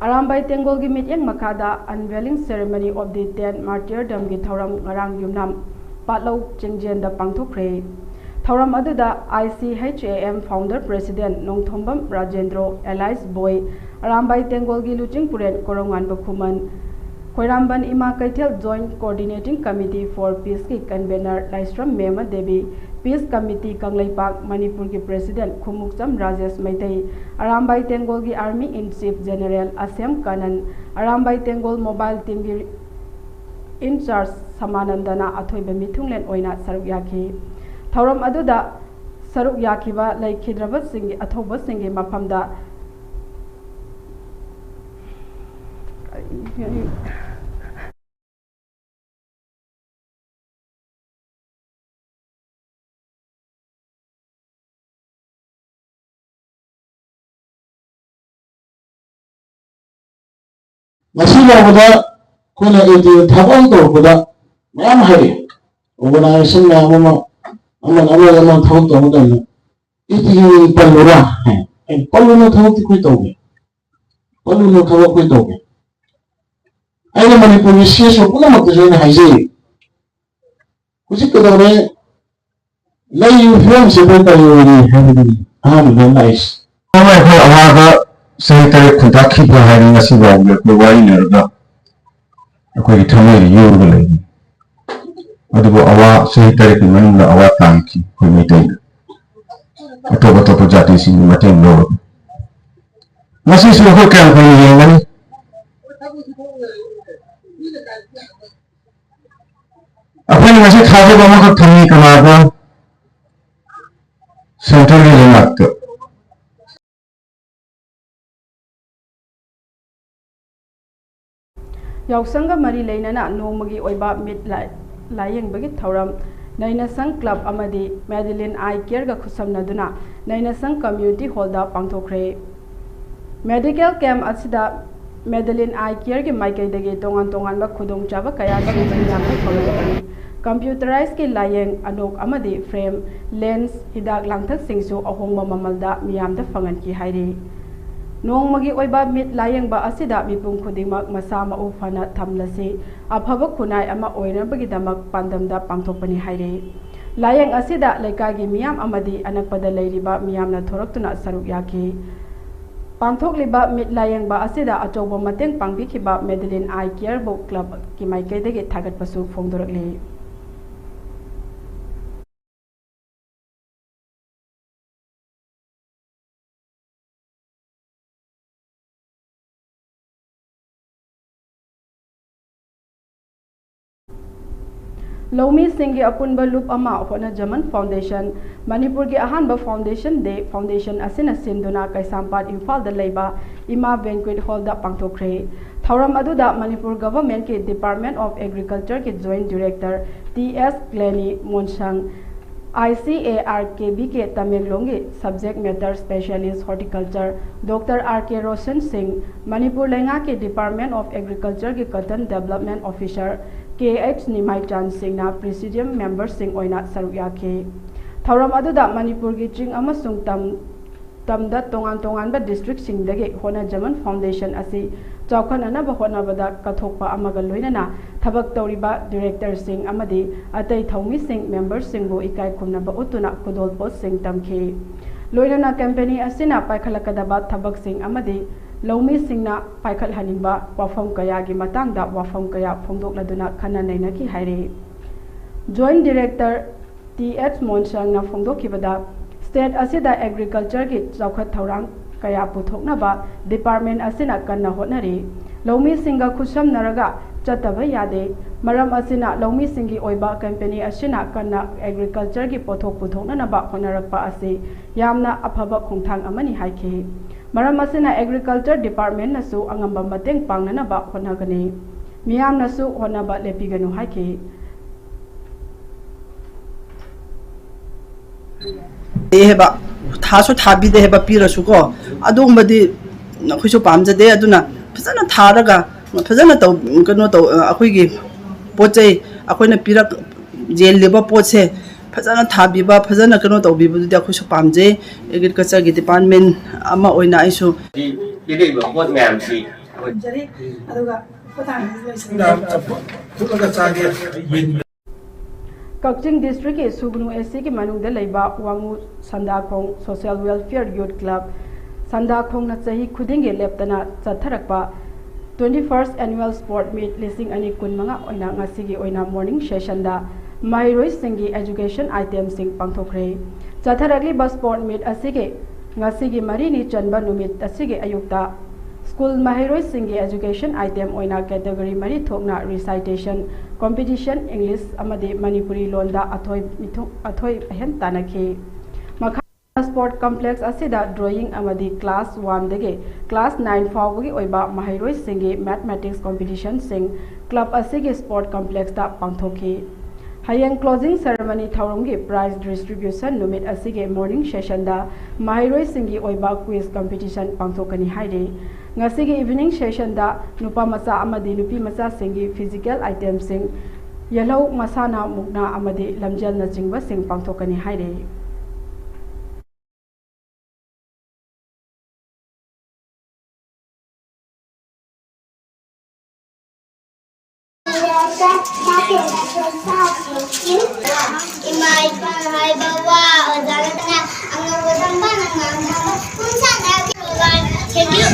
ꯑꯔꯥꯝꯕꯥꯏ ꯇꯦꯡꯒꯣꯜꯒꯤ ꯃꯤꯠꯌꯦꯡ ꯃꯈꯥꯗ Unveiling Ceremony of the Ten Martyrdom ꯒꯤ ꯊꯧꯔꯝ ꯉꯔꯥꯡ ꯌꯨꯝꯅꯥꯝ ꯄꯥꯠꯂꯧ ꯆꯤꯡꯖꯦꯟꯗ ꯄꯥꯡꯊꯣꯛꯈ꯭ꯔꯦ꯫ ꯊꯧꯔꯝ ꯑꯗꯨꯗ I C H A M Founder President Nongthombam Rajendro, alias ꯕꯣꯏ, ꯑꯔꯥꯝꯕꯥꯏ ꯇꯦꯡꯒꯣꯜꯒꯤ ꯂꯨꯆꯤꯡ ꯄꯨꯔꯦꯟ ꯀꯣꯔꯧꯉꯥꯟꯕ ꯈꯨꯃꯟ, ꯈꯣꯏꯔꯥꯝꯕꯟ ꯏꯃꯥ ꯀꯩꯊꯦꯜ Joint Coordinating Committee for Peace ꯀꯤ Convener ꯂꯥꯏꯁ꯭ꯔꯝ ꯃꯦꯃ ꯗꯦꯕꯤ, Peace Committee ꯀꯪꯂꯩꯄꯥꯛ ꯃꯅꯤꯄꯨꯔꯒꯤ President Khumukcham Rajesh Meitei, Arambai ꯇꯦꯡꯒꯣꯜꯒꯤ Army in Chief General ꯑꯁꯦꯝ Kanan, Arambai ꯇꯦꯡꯒꯣꯜ Mobile Team ꯒꯤ in charge ꯁꯃꯥꯅꯟꯗꯅ ꯑꯊꯣꯏꯕ ꯃꯤꯊꯨꯡꯂꯦꯟ ꯑꯣꯏꯅ ꯁꯔꯨꯛ ꯌꯥꯈꯤ꯫ ꯊꯧꯔꯝ ꯑꯗꯨꯗ ꯁꯔꯨꯛ ꯌꯥꯈꯤꯕ ꯂꯩꯈꯤꯗ꯭ꯔꯕꯁꯤꯡꯒꯤ ꯑꯊꯧꯕꯁꯤꯡꯒꯤ ꯃꯐꯝꯗ ꯉꯁꯤ ꯐꯥꯎꯕꯗ ꯑꯩꯈꯣꯏꯅ ꯑꯦ ꯇꯤ ꯊꯕꯛ ꯑꯃ ꯇꯧꯔꯛꯄꯗ ꯃꯌꯥꯝ ꯍꯥꯏꯔꯛꯑꯦ꯫ Organization ꯃꯌꯥꯝ ꯑꯃ, ꯑꯃꯅ ꯑꯃꯅ ꯑꯃꯅ ꯊꯕꯛ ꯇꯧꯕ ꯃꯇꯝꯗ ꯑꯦ ꯇꯤ ꯄꯜꯂꯨꯔꯥ? ꯑꯩ ꯄꯜꯂꯨꯅ ꯊꯕꯛꯇꯤ ꯑꯩꯈꯣꯏ ꯇꯧꯒꯦ, ꯄꯜꯂꯨꯅ ꯊꯕꯛ ꯑꯩꯈꯣꯏ ꯇꯧꯒꯦ꯫ ꯑꯩꯅ ꯃꯅꯤꯄꯨꯔꯒꯤ C S O ꯄꯨꯝꯅꯃꯛꯇꯁꯨ ꯑꯩꯅ ꯍꯥꯏꯖꯩ, ꯍꯧꯖꯤꯛ ꯀꯩꯗꯧꯔꯦ? ꯂꯩꯔꯤꯕ ꯐꯤꯕꯝꯁꯦ ꯑꯩꯈꯣꯏ ꯀꯔꯤ ꯑꯣꯏꯔꯤ ꯍꯥꯏꯕꯗꯨꯅꯤ ꯑꯍꯥꯟꯕꯗ ꯂꯥꯛꯏꯁꯦ꯫ ꯑꯩꯈꯣꯏ ꯑꯋꯥꯕ ꯆꯍꯤ ꯇꯔꯦꯠ ꯈꯨꯟꯇꯥꯛꯈꯤꯕ ꯍꯥꯏꯅ ꯉꯁꯤ ꯐꯥꯎꯕꯗ ꯑꯩꯈꯣꯏ ꯋꯥꯔꯤꯅꯔꯒ ꯑꯩꯈꯣꯏꯒꯤ ꯊꯃꯣꯏꯗ ꯌꯣꯝꯂꯒ ꯂꯩꯔꯤ꯫ ꯑꯗꯨꯕꯨ ꯑꯋꯥ ꯆꯍꯤ ꯇꯔꯦꯠꯀꯤ ꯃꯅꯨꯡꯗ ꯑꯋꯥ ꯇꯥꯡꯈꯤ ꯑꯩꯈꯣꯏ ꯃꯩꯇꯩꯅ꯫ ꯑꯇꯣꯞ ꯑꯇꯣꯞꯄ ꯖꯥꯇꯤꯁꯤꯡꯒꯤ ꯃꯇꯦꯡ ꯂꯧꯔꯒ꯫ ꯃꯁꯤꯁꯨ ꯑꯩꯈꯣꯏ ꯀꯌꯥꯝ ꯀꯨꯏꯅ ꯌꯦꯡꯒꯅꯤ? ꯑꯩꯈꯣꯏꯅ ꯉꯁꯤ ꯊꯥꯖꯕ ꯑꯃꯈꯛ ꯊꯝꯃꯤ, ꯀꯅꯥꯗ? Central ꯒꯤ ꯂꯩꯉꯥꯛꯇ꯫ ꯌꯥꯎꯁꯪꯒ ꯃꯔꯤ ꯂꯩꯅꯅ ꯅꯣꯡꯃꯒꯤ ꯑꯣꯏꯕ ꯃꯤꯠ ꯂꯥ-, ꯂꯥꯌꯦꯡꯕꯒꯤ ꯊꯧꯔꯝ ꯅꯩꯅꯁꯪ Club ꯑꯃꯗꯤ Madeline Eye Care ꯒ ꯈꯨꯠꯁꯝꯅꯗꯨꯅ ꯅꯩꯅꯁꯪ Community Hall ꯗ ꯄꯥꯡꯊꯣꯛꯈ꯭ꯔꯦ꯫ Medical camp ꯑꯁꯤꯗ Madeline Eye Care ꯒꯤ ꯃꯥꯏꯀꯩꯗꯒꯤ ꯇꯣꯉꯥꯟ ꯇꯣꯉꯥꯟꯕ ꯈꯨꯗꯣꯡꯆꯥꯕ ꯀꯌꯥꯁꯨ ꯃꯤꯌꯥꯝꯗ ꯐꯪꯍꯟꯈꯤ꯫ Computerized ꯀꯤ ꯂꯥꯌꯦꯡ, ꯑꯅꯣꯛ ꯑꯃꯗꯤ frame, lens, ꯍꯤꯗꯥꯛ ꯂꯥꯡꯊꯛꯁꯤꯡꯁꯨ ꯑꯍꯣꯡꯕ ꯃꯃꯜꯗ ꯃꯤꯌꯥꯝꯗ ꯐꯪꯍꯟꯈꯤ ꯍꯥꯏꯔꯤ꯫ ꯅꯣꯡꯃꯒꯤ ꯑꯣꯏꯕ ꯃꯤꯠ ꯂꯥꯌꯦꯡꯕ ꯑꯁꯤꯗ ꯃꯤꯄꯨꯝ ꯈꯨꯗꯤꯡꯃꯛ ꯃꯁꯥ ꯃꯎ ꯐꯅ ꯊꯝꯂꯁꯤ, ꯑꯐꯕ ꯈꯨꯟꯅꯥꯏ ꯑꯃ ꯑꯣꯏꯅꯕꯒꯤꯗꯃꯛ ꯄꯥꯟꯗꯝꯗ ꯄꯥꯡꯊꯣꯛꯄꯅꯤ ꯍꯥꯏꯔꯤ꯫ ꯂꯥꯌꯦꯡ ꯑꯁꯤꯗ ꯂꯩꯀꯥꯏꯒꯤ ꯃꯤꯌꯥꯝ ꯑꯃꯗꯤ ꯑꯅꯛꯄꯗ ꯂꯩꯔꯤꯕ ꯃꯤꯌꯥꯝꯅ ꯊꯣꯔꯛꯇꯨꯅ ꯁꯔꯨꯛ ꯌꯥꯈꯤ꯫ ꯄꯥꯡꯊꯣꯛꯂꯤꯕ ꯃꯤꯠ ꯂꯥꯌꯦꯡꯕ ꯑꯁꯤꯗ ꯑꯆꯧꯕ ꯃꯇꯦꯡ ꯄꯥꯡꯕꯤꯈꯤꯕ ꯃꯦꯗꯂꯤꯟ ꯑꯥꯏ ꯀꯤꯌꯔꯕꯨ ꯀ꯭ꯂꯕꯀꯤ ꯃꯥꯏꯀꯩꯗꯒꯤ ꯊꯥꯒꯠꯄꯁꯨ ꯐꯣꯡꯗꯣꯔꯛꯂꯤ꯫ ꯂꯧꯃꯤꯁꯤꯡꯒꯤ ꯑꯄꯨꯟꯕ ꯂꯨꯞ ꯑꯃ ꯍꯣꯠꯅꯖꯃꯟ ꯐꯥꯎꯟꯗꯦꯁꯟ, ꯃꯅꯤꯄꯨꯔꯒꯤ ꯑꯍꯥꯟꯕ ꯐꯥꯎꯟꯗꯦꯁꯟ ꯗꯦ ꯐꯥꯎꯟꯗꯦꯁꯟ ꯑꯁꯤꯅ ꯁꯤꯟꯗꯨꯅ ꯀꯩꯁꯥꯝꯄꯥꯠ ꯏꯝꯐꯥꯜꯗ ꯂꯩꯕ ꯏꯃꯥ ꯕꯦꯡꯀ꯭ꯋꯦꯠ ꯍꯣꯜꯗ ꯄꯥꯡꯊꯣꯛꯈ꯭ꯔꯦ꯫ ꯊꯧꯔꯝ ꯑꯗꯨꯗ ꯃꯅꯤꯄꯨꯔ ꯒꯚꯔꯟꯃꯦꯟꯠꯀꯤ ꯗꯤꯄꯥꯔꯠꯃꯦꯟꯠ ꯑꯣꯐ ꯑꯦꯒ꯭ꯔꯤꯀꯜꯆꯔꯒꯤ joint director T S Kleni Monsang, I C A R K B K ꯇꯃꯦꯡꯂꯣꯡꯒꯤ subject matter specialist horticulture doctor R K Roshan Singh, Manipur ꯂꯩꯉꯥꯛꯀꯤ ꯗꯤꯄꯥꯔꯠꯃꯦꯟꯠ ꯑꯣꯐ ꯑꯦꯒ꯭ꯔꯤꯀꯜꯆꯔꯒꯤ cotton development officer K H Nimaichan ꯁꯤꯡꯅ ꯄ꯭ꯔꯤꯁꯤꯗꯤꯌꯝ ꯃꯦꯝꯕꯔꯁꯤꯡ ꯑꯣꯏꯅ ꯁꯔꯨꯛ ꯌꯥꯈꯤ꯫ ꯊꯧꯔꯝ ꯑꯗꯨꯗ ꯃꯅꯤꯄꯨꯔꯒꯤ ꯆꯤꯡ ꯑꯃꯁꯨꯡ ꯇꯝ, ꯇꯝꯗ ꯇꯣꯉꯥꯟ ꯇꯣꯉꯥꯟꯕ ꯗꯤꯁꯇ꯭ꯔꯤꯛꯁꯤꯡꯗꯒꯤ ꯍꯣꯠꯅꯖꯃꯟ ꯐꯥꯎꯟꯗꯦꯁꯟ ꯑꯁꯤ ꯆꯥꯎꯈꯠꯅꯅꯕ ꯍꯣꯠꯅꯕꯗ ꯀꯠꯊꯣꯛꯄ ꯑꯃꯒ ꯂꯣꯏꯅꯅ ꯊꯕꯛ ꯇꯧꯔꯤꯕ ꯗꯤꯔꯦꯛꯇꯔꯁꯤꯡ ꯑꯃꯗꯤ ꯑꯇꯩ ꯊꯧꯃꯤꯁꯤꯡ ꯃꯦꯝꯕꯔꯁꯤꯡꯕꯨ ꯏꯀꯥꯏ ꯈꯨꯝꯅꯕ ꯎꯠꯇꯨꯅ ꯈꯨꯗꯣꯜꯄꯣꯠꯁꯤꯡ ꯇꯝꯈꯤ꯫ ꯂꯣꯏꯅꯅ ꯀꯝꯄꯦꯅꯤ ꯑꯁꯤꯅ ꯄꯥꯏꯈꯠꯂꯛꯀꯗꯕ ꯊꯕꯛꯁꯤꯡ ꯑꯃꯗꯤ ꯂꯧꯃꯤꯁꯤꯡꯅ ꯄꯥꯏꯈꯠꯍꯟꯅꯤꯡꯕ ꯋꯥꯐꯝ ꯀꯌꯥꯒꯤ ꯃꯇꯥꯡꯗ ꯋꯥꯐꯝ ꯀꯌꯥ ꯐꯣꯡꯗꯣꯛꯂꯗꯨꯅ ꯈꯟꯅ ꯅꯩꯅꯈꯤ ꯍꯥꯏꯔꯤ꯫ ꯖꯣꯏꯟꯠ ꯗꯤꯔꯦꯛꯇꯔ ꯇꯤ ꯑꯦꯆ ꯃꯣꯟꯁꯪꯅ ꯐꯣꯡꯗꯣꯛꯈꯤꯕꯗ, ꯁ꯭ꯇꯦꯠ ꯑꯁꯤꯗ ꯑꯦꯒ꯭ꯔꯤꯀꯜꯆꯔꯒꯤ ꯆꯥꯎꯈꯠ ꯊꯧꯔꯥꯡ ꯀꯌꯥ ꯄꯨꯊꯣꯛꯅꯕ ꯗꯤꯄꯥꯔꯠꯃꯦꯟꯠ ꯑꯁꯤꯅ ꯀꯟꯅ ꯍꯣꯠꯅꯔꯤ꯫ ꯂꯧꯃꯤꯁꯤꯡꯒ ꯈꯨꯠꯁꯝꯅꯔꯒ ꯆꯠꯇꯕ ꯌꯥꯗꯦ꯫ ꯃꯔꯝ ꯑꯁꯤꯅ ꯂꯧꯃꯤꯁꯤꯡꯒꯤ ꯑꯣꯏꯕ ꯀꯝꯄꯦꯅꯤ ꯑꯁꯤꯅ ꯀꯟꯅ ꯑꯦꯒ꯭ꯔꯤꯀꯜꯆꯔꯒꯤ ꯄꯣꯠꯊꯣꯛ ꯄꯨꯊꯣꯛꯅꯅꯕ ꯍꯣꯠꯅꯔꯛꯄ ꯑꯁꯤ ꯌꯥꯝꯅ ꯑꯐꯕ ꯈꯣꯡꯊꯥꯡ ꯑꯃꯅꯤ ꯍꯥꯏꯈꯤ꯫ ꯃꯔꯝ ꯑꯁꯤꯅ ꯑꯦꯒ꯭ꯔꯤꯀꯜꯆꯔ ꯗꯤꯄꯥꯔꯠꯃꯦꯟꯠꯅꯁꯨ ꯑꯉꯝꯕ ꯃꯇꯦꯡ ꯄꯥꯡꯅꯅꯕ ꯍꯣꯠꯅꯒꯅꯤ꯫ ꯃꯤꯌꯥꯝꯅꯁꯨ ꯍꯣꯠꯅꯕ ꯂꯦꯞꯄꯤꯒꯅꯨ ꯍꯥꯏꯈꯤ꯫ ꯍꯥꯏꯕ, ꯊꯥꯁꯨ ꯊꯥꯕꯤꯗꯦ ꯍꯥꯏꯕ, ꯄꯤꯔꯁꯨꯀꯣ, ꯑꯗꯨꯒꯨꯝꯕꯗꯤ ꯑꯩꯈꯣꯏꯁꯨ ꯄꯥꯝꯖꯗꯦ꯫ ꯑꯗꯨꯅ ꯐꯖꯅ ꯊꯥꯔꯒ, ꯐꯖꯅ ꯇꯧ, ꯀꯩꯅꯣ ꯇꯧ, ꯑꯩꯈꯣꯏꯒꯤ ꯄꯣꯠ ꯆꯩ, ꯑꯩꯈꯣꯏꯅ ꯄꯤꯔꯛ, ꯌꯦꯜꯂꯤꯕ ꯄꯣꯠꯁꯦ ꯐꯖꯅ ꯊꯥꯕꯤꯕ, ꯐꯖꯅ ꯀꯩꯅꯣ ꯇꯧꯕꯤꯕꯗꯨꯗꯤ ꯑꯩꯈꯣꯏꯁꯨ ꯄꯥꯝꯖꯩ꯫ ꯑꯦꯒ꯭ꯔꯤꯀꯜꯆꯔꯒꯤ ꯗꯤꯄꯥꯔꯠꯃꯦꯟ ꯑꯃ ꯑꯣꯏꯅ ꯑꯩꯁꯨ ꯄꯤꯔꯛꯏꯕ ꯄꯣꯠ ꯃꯌꯥꯝꯁꯤ ꯑꯩꯈꯣꯏ ꯊꯝꯖꯔꯤ꯫ ꯑꯗꯨꯒ ꯈꯨꯊꯥꯡꯁꯤ ꯂꯣꯏꯁꯤꯟꯖꯔꯒꯦ꯫ ꯐꯨꯠꯂꯒ ꯆꯥꯒꯦ꯫ ꯀꯛꯆꯤꯡ ꯗꯤꯁꯇ꯭ꯔꯤꯛꯀꯤ ꯁꯨꯒꯅꯨ ꯑꯦꯁ ꯁꯤꯒꯤ ꯃꯅꯨꯡꯗ ꯂꯩꯕ ꯋꯥꯉꯨ ꯁꯟꯗꯥꯈꯣꯡ ꯁꯣꯁꯤꯌꯦꯜ ꯋꯦꯜꯐꯤꯌꯔ ꯌꯨꯠ ꯀ꯭ꯂꯕ, ꯁꯟꯗꯥꯈꯣꯡꯅ ꯆꯍꯤ ꯈꯨꯗꯤꯡꯒꯤ ꯂꯦꯞꯇꯅ ꯆꯠꯊꯔꯛꯄ twenty first annual sport meet ꯂꯤꯁꯤꯡ ꯑꯅꯤ ꯀꯨꯟꯃꯉꯥ ꯑꯣꯏꯅ ꯉꯁꯤꯒꯤ ꯑꯣꯏꯅ morning sessionꯗ ꯃꯍꯩꯔꯣꯏꯁꯤꯡꯒꯤ education itemꯁꯤꯡ ꯄꯥꯡꯊꯣꯛꯈ꯭ꯔꯦ꯫ ꯆꯠꯊꯔꯛꯂꯤꯕ sport meet ꯑꯁꯤꯒꯤ ꯉꯁꯤꯒꯤ ꯃꯔꯤꯅꯤ ꯆꯟꯕ ꯅꯨꯃꯤꯠ ꯑꯁꯤꯒꯤ ꯑꯌꯨꯛꯇ ꯁ꯭ꯀꯨꯜ ꯃꯍꯩꯔꯣꯏꯁꯤꯡꯒꯤ education item ꯑꯣꯏꯅ category ꯃꯔꯤ ꯊꯣꯛꯅ recitation, competition, English ꯑꯃꯗꯤ ꯃꯅꯤꯄꯨꯔꯤ ꯂꯣꯟꯗ ꯑꯊꯣꯏ ꯃꯤꯊꯨ-, ꯑꯊꯣꯏ ꯑꯍꯦꯟ ꯇꯥꯟꯅꯈꯤ꯫ ꯃꯈꯥ sport complex ꯑꯁꯤꯗ drawing ꯑꯃꯗꯤ class oneꯗꯒꯤ class nine ꯐꯥꯎꯕꯒꯤ ꯑꯣꯏꯕ ꯃꯍꯩꯔꯣꯏꯁꯤꯡꯒꯤ mathematics competitionꯁꯤꯡ club ꯑꯁꯤꯒꯤ sport complexꯇ ꯄꯥꯡꯊꯣꯛꯈꯤ꯫ ꯍꯌꯦꯡ closing ceremony ꯊꯧꯔꯝꯒꯤ prize distribution ꯅꯨꯃꯤꯠ ꯑꯁꯤꯒꯤ morning sessionꯗ ꯃꯍꯩꯔꯣꯏꯁꯤꯡꯒꯤ ꯑꯣꯏꯕ quiz competition ꯄꯥꯡꯊꯣꯛꯀꯅꯤ ꯍꯥꯏꯔꯤ꯫ ꯉꯁꯤꯒꯤ evening sessionꯗ ꯅꯨꯄꯥ ꯃꯆꯥ ꯑꯃꯗꯤ ꯅꯨꯄꯤ ꯃꯆꯥꯁꯤꯡꯒꯤ physical itemꯁꯤꯡ, ꯌꯦꯜꯍꯧ ꯃꯁꯥꯟꯅ, ꯃꯨꯛꯅꯥ ꯑꯃꯗꯤ ꯂꯝꯖꯦꯜꯅꯆꯤꯡꯕꯁꯤꯡ ꯄꯥꯡꯊꯣꯛꯀꯅꯤ ꯍꯥꯏꯔꯤ꯫ ꯏꯃꯥ ꯏꯄꯥꯅ ꯍꯥꯏꯕ ꯋꯥ ꯑꯣꯖꯥꯅ ꯑꯉꯧꯕ ꯇꯝꯕꯅ ꯉꯥꯡꯅꯕ ꯄꯨꯡꯁꯥꯗ ꯊꯦꯡꯀ꯭ꯌꯨ꯫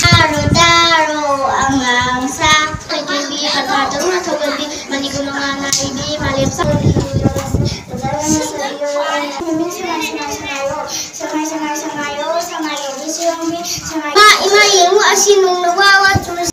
ꯇꯥꯔꯣ, ꯇꯥꯔꯣ, ꯑꯉꯥꯡ ꯁꯥ꯫ ꯊꯣꯏꯕꯤ, ꯄꯊꯥ ꯇꯧꯅ ꯊꯧꯒꯠꯄꯤ, ꯃꯅꯤꯄꯨꯔ ꯃꯉꯥꯜꯅ ꯏꯕꯤ, ꯃꯥꯂꯦꯝ ꯁꯥ-, ꯅꯨꯃꯤꯠ ꯁꯅꯥ, ꯁꯅꯥ, ꯁꯅꯥꯌꯣ, ꯁꯉꯥꯏ, ꯁꯉꯥꯏ, ꯁꯉꯥꯏꯌꯣ, ꯁꯉꯥꯏ ꯂꯧꯕꯤ ꯁꯤꯔꯣꯝꯕꯤ, ꯁꯉꯥꯏ꯫ ꯏꯃꯥ, ꯏꯃꯥ, ꯌꯦꯡꯉꯨ, ꯑꯁꯤ ꯅꯣꯡꯅ ꯋꯥ ꯋꯥ ꯆꯨꯔꯁꯤ꯫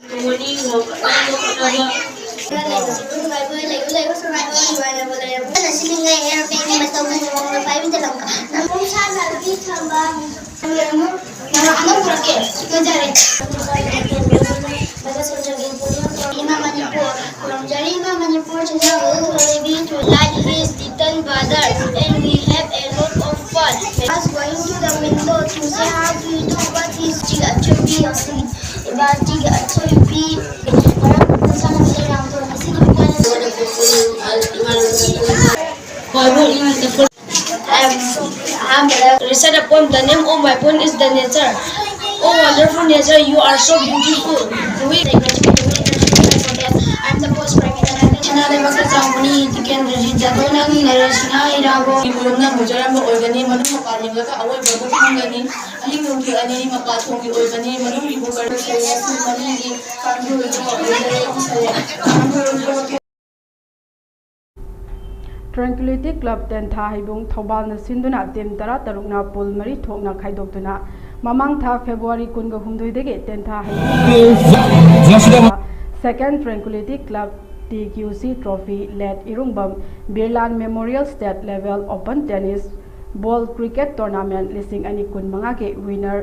Like his little brother, and we have a lot of fun. I was going to the window to say hi to you, but he's still a chubby. But he's a chubby. I will read the full. I am, I am the research upon the name of my poem is the nature. Oh, wonderful nature, you are so beautiful. We I am the poet Prabhita Nandini. ꯏꯃꯥ ꯂꯩꯕꯥꯛꯇ ꯆꯥꯎꯕꯅꯤ, ꯇꯤꯀꯦꯟꯗ꯭ꯔꯖꯤꯠ ꯖꯥꯗꯣ ꯅꯪ ꯅꯔꯦꯁꯅ ꯏꯔꯥꯕꯣ꯫ ꯈꯨꯔꯨꯝꯅ ꯐꯖꯔꯝꯕ ꯑꯣꯏꯒꯅꯤ, ꯃꯅꯨꯡ ꯃꯄꯥꯟ ꯌꯦꯡꯂꯒ ꯑꯑꯣꯏꯕ ꯑꯗꯨ ꯈꯪꯒꯅꯤ꯫ ꯑꯍꯤꯡ ꯅꯨꯡꯒꯤ ꯑꯅꯤ ꯃꯄꯥ ꯊꯣꯡꯒꯤ ꯑꯣꯏꯕꯅꯤ, ꯃꯅꯨꯡꯒꯤ ꯕꯨꯀꯔ ꯁꯣꯏ ꯑꯁꯤ ꯃꯅꯤꯡꯒꯤ ꯀꯥꯡꯕꯨ ꯑꯗꯨ ꯑꯣꯏꯖꯔꯦ꯫ Tranquility Club ꯇꯦꯟꯊꯥ ꯍꯩꯕꯨꯡ ꯊꯧꯕꯥꯜꯅ ꯁꯤꯟꯗꯨꯅ team ꯇꯔꯥ ꯇꯔꯨꯛꯅ pool ꯃꯔꯤ ꯊꯣꯛꯅ ꯈꯥꯏꯗꯣꯛꯇꯨꯅ ꯃꯃꯥꯡ ꯊꯥ February ꯀꯨꯟꯒ ꯍꯨꯝꯗꯣꯏꯗꯒꯤ ꯇꯦꯟꯊꯥ ꯍꯩꯕꯨꯡ Second Tranquility Club T Q C Trophy Late ꯏꯔꯨꯡꯕꯝ ꯕꯤꯔꯂꯥꯟ Memorial State Level Open Tennis Ball Cricket Tournament ꯂꯤꯁꯤꯡ ꯑꯅꯤ ꯀꯨꯟꯃꯉꯥꯒꯤ winner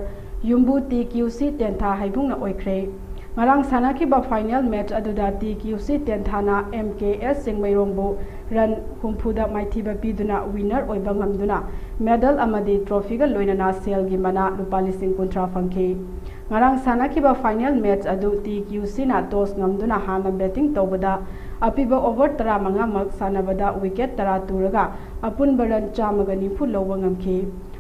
ꯌꯨꯝꯕꯨ T Q C ꯇꯦꯟꯊꯥ ꯍꯩꯕꯨꯡꯅ ꯑꯣꯏꯈ꯭ꯔꯦ꯫ ꯉꯔꯥꯡ ꯁꯥꯟꯅꯈꯤꯕ final match ꯑꯗꯨꯗ T Q C ꯇꯦꯟꯊꯥꯅ M K S ꯆꯤꯡꯃꯩꯔꯣꯡꯕꯨ run ꯍꯨꯝꯐꯨꯗ ꯃꯥꯏꯊꯤꯕ ꯄꯤꯗꯨꯅ winner ꯑꯣꯏꯕ ꯉꯝꯗꯨꯅ medal ꯑꯃꯗꯤ trophyꯒ ꯂꯣꯏꯅꯅ ꯁꯦꯜꯒꯤ ꯃꯅꯥ ꯂꯨꯄꯥ ꯂꯤꯁꯤꯡ ꯀꯨꯟꯊ꯭ꯔꯥ ꯐꯪꯈꯤ꯫ ꯉꯔꯥꯡ ꯁꯥꯟꯅꯈꯤꯕ final match ꯑꯗꯨ T Q Cꯅ toss ꯉꯝꯗꯨꯅ ꯍꯥꯟꯅ batting ꯇꯧꯕꯗ ꯑꯄꯤꯕ over ꯇꯔꯥꯃꯉꯥꯃꯛ ꯁꯥꯟꯅꯕꯗ wicket ꯇꯔꯥ ꯇꯨꯔꯒ ꯑꯄꯨꯟꯕ run ꯆꯥꯝꯃꯒ ꯅꯤꯐꯨ ꯂꯧꯕ ꯉꯝꯈꯤ꯫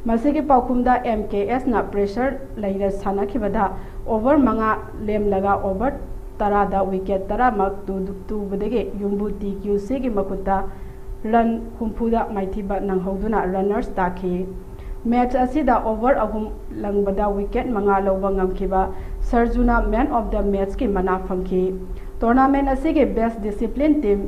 ꯃꯁꯤꯒꯤ ꯄꯥꯎꯈꯨꯝꯗ M K Sꯅ pressure ꯂꯩꯅ ꯁꯥꯟꯅꯈꯤꯕꯗ over ꯃꯉꯥ ꯂꯦꯝꯂꯒ over ꯇꯔꯥꯗ wicket ꯇꯔꯥꯃꯛ ꯇꯨ-, ꯇꯨꯕꯗꯒꯤ ꯌꯨꯝꯕꯨ T Q Cꯒꯤ ꯃꯈꯨꯠꯇ run ꯍꯨꯝꯐꯨꯗ ꯃꯥꯏꯊꯤꯕ ꯅꯪꯍꯧꯗꯨꯅ runners ꯇꯥꯈꯤ꯫ Match ꯑꯁꯤꯗ over ꯑꯍꯨꯝ ꯂꯪꯕꯗ wicket ꯃꯉꯥ ꯂꯧꯕ ꯉꯝꯈꯤꯕ ꯁꯔꯖꯨꯅ man of the matchꯀꯤ ꯃꯅꯥ ꯐꯪꯈꯤ꯫ Tournament ꯑꯁꯤꯒꯤ best discipline team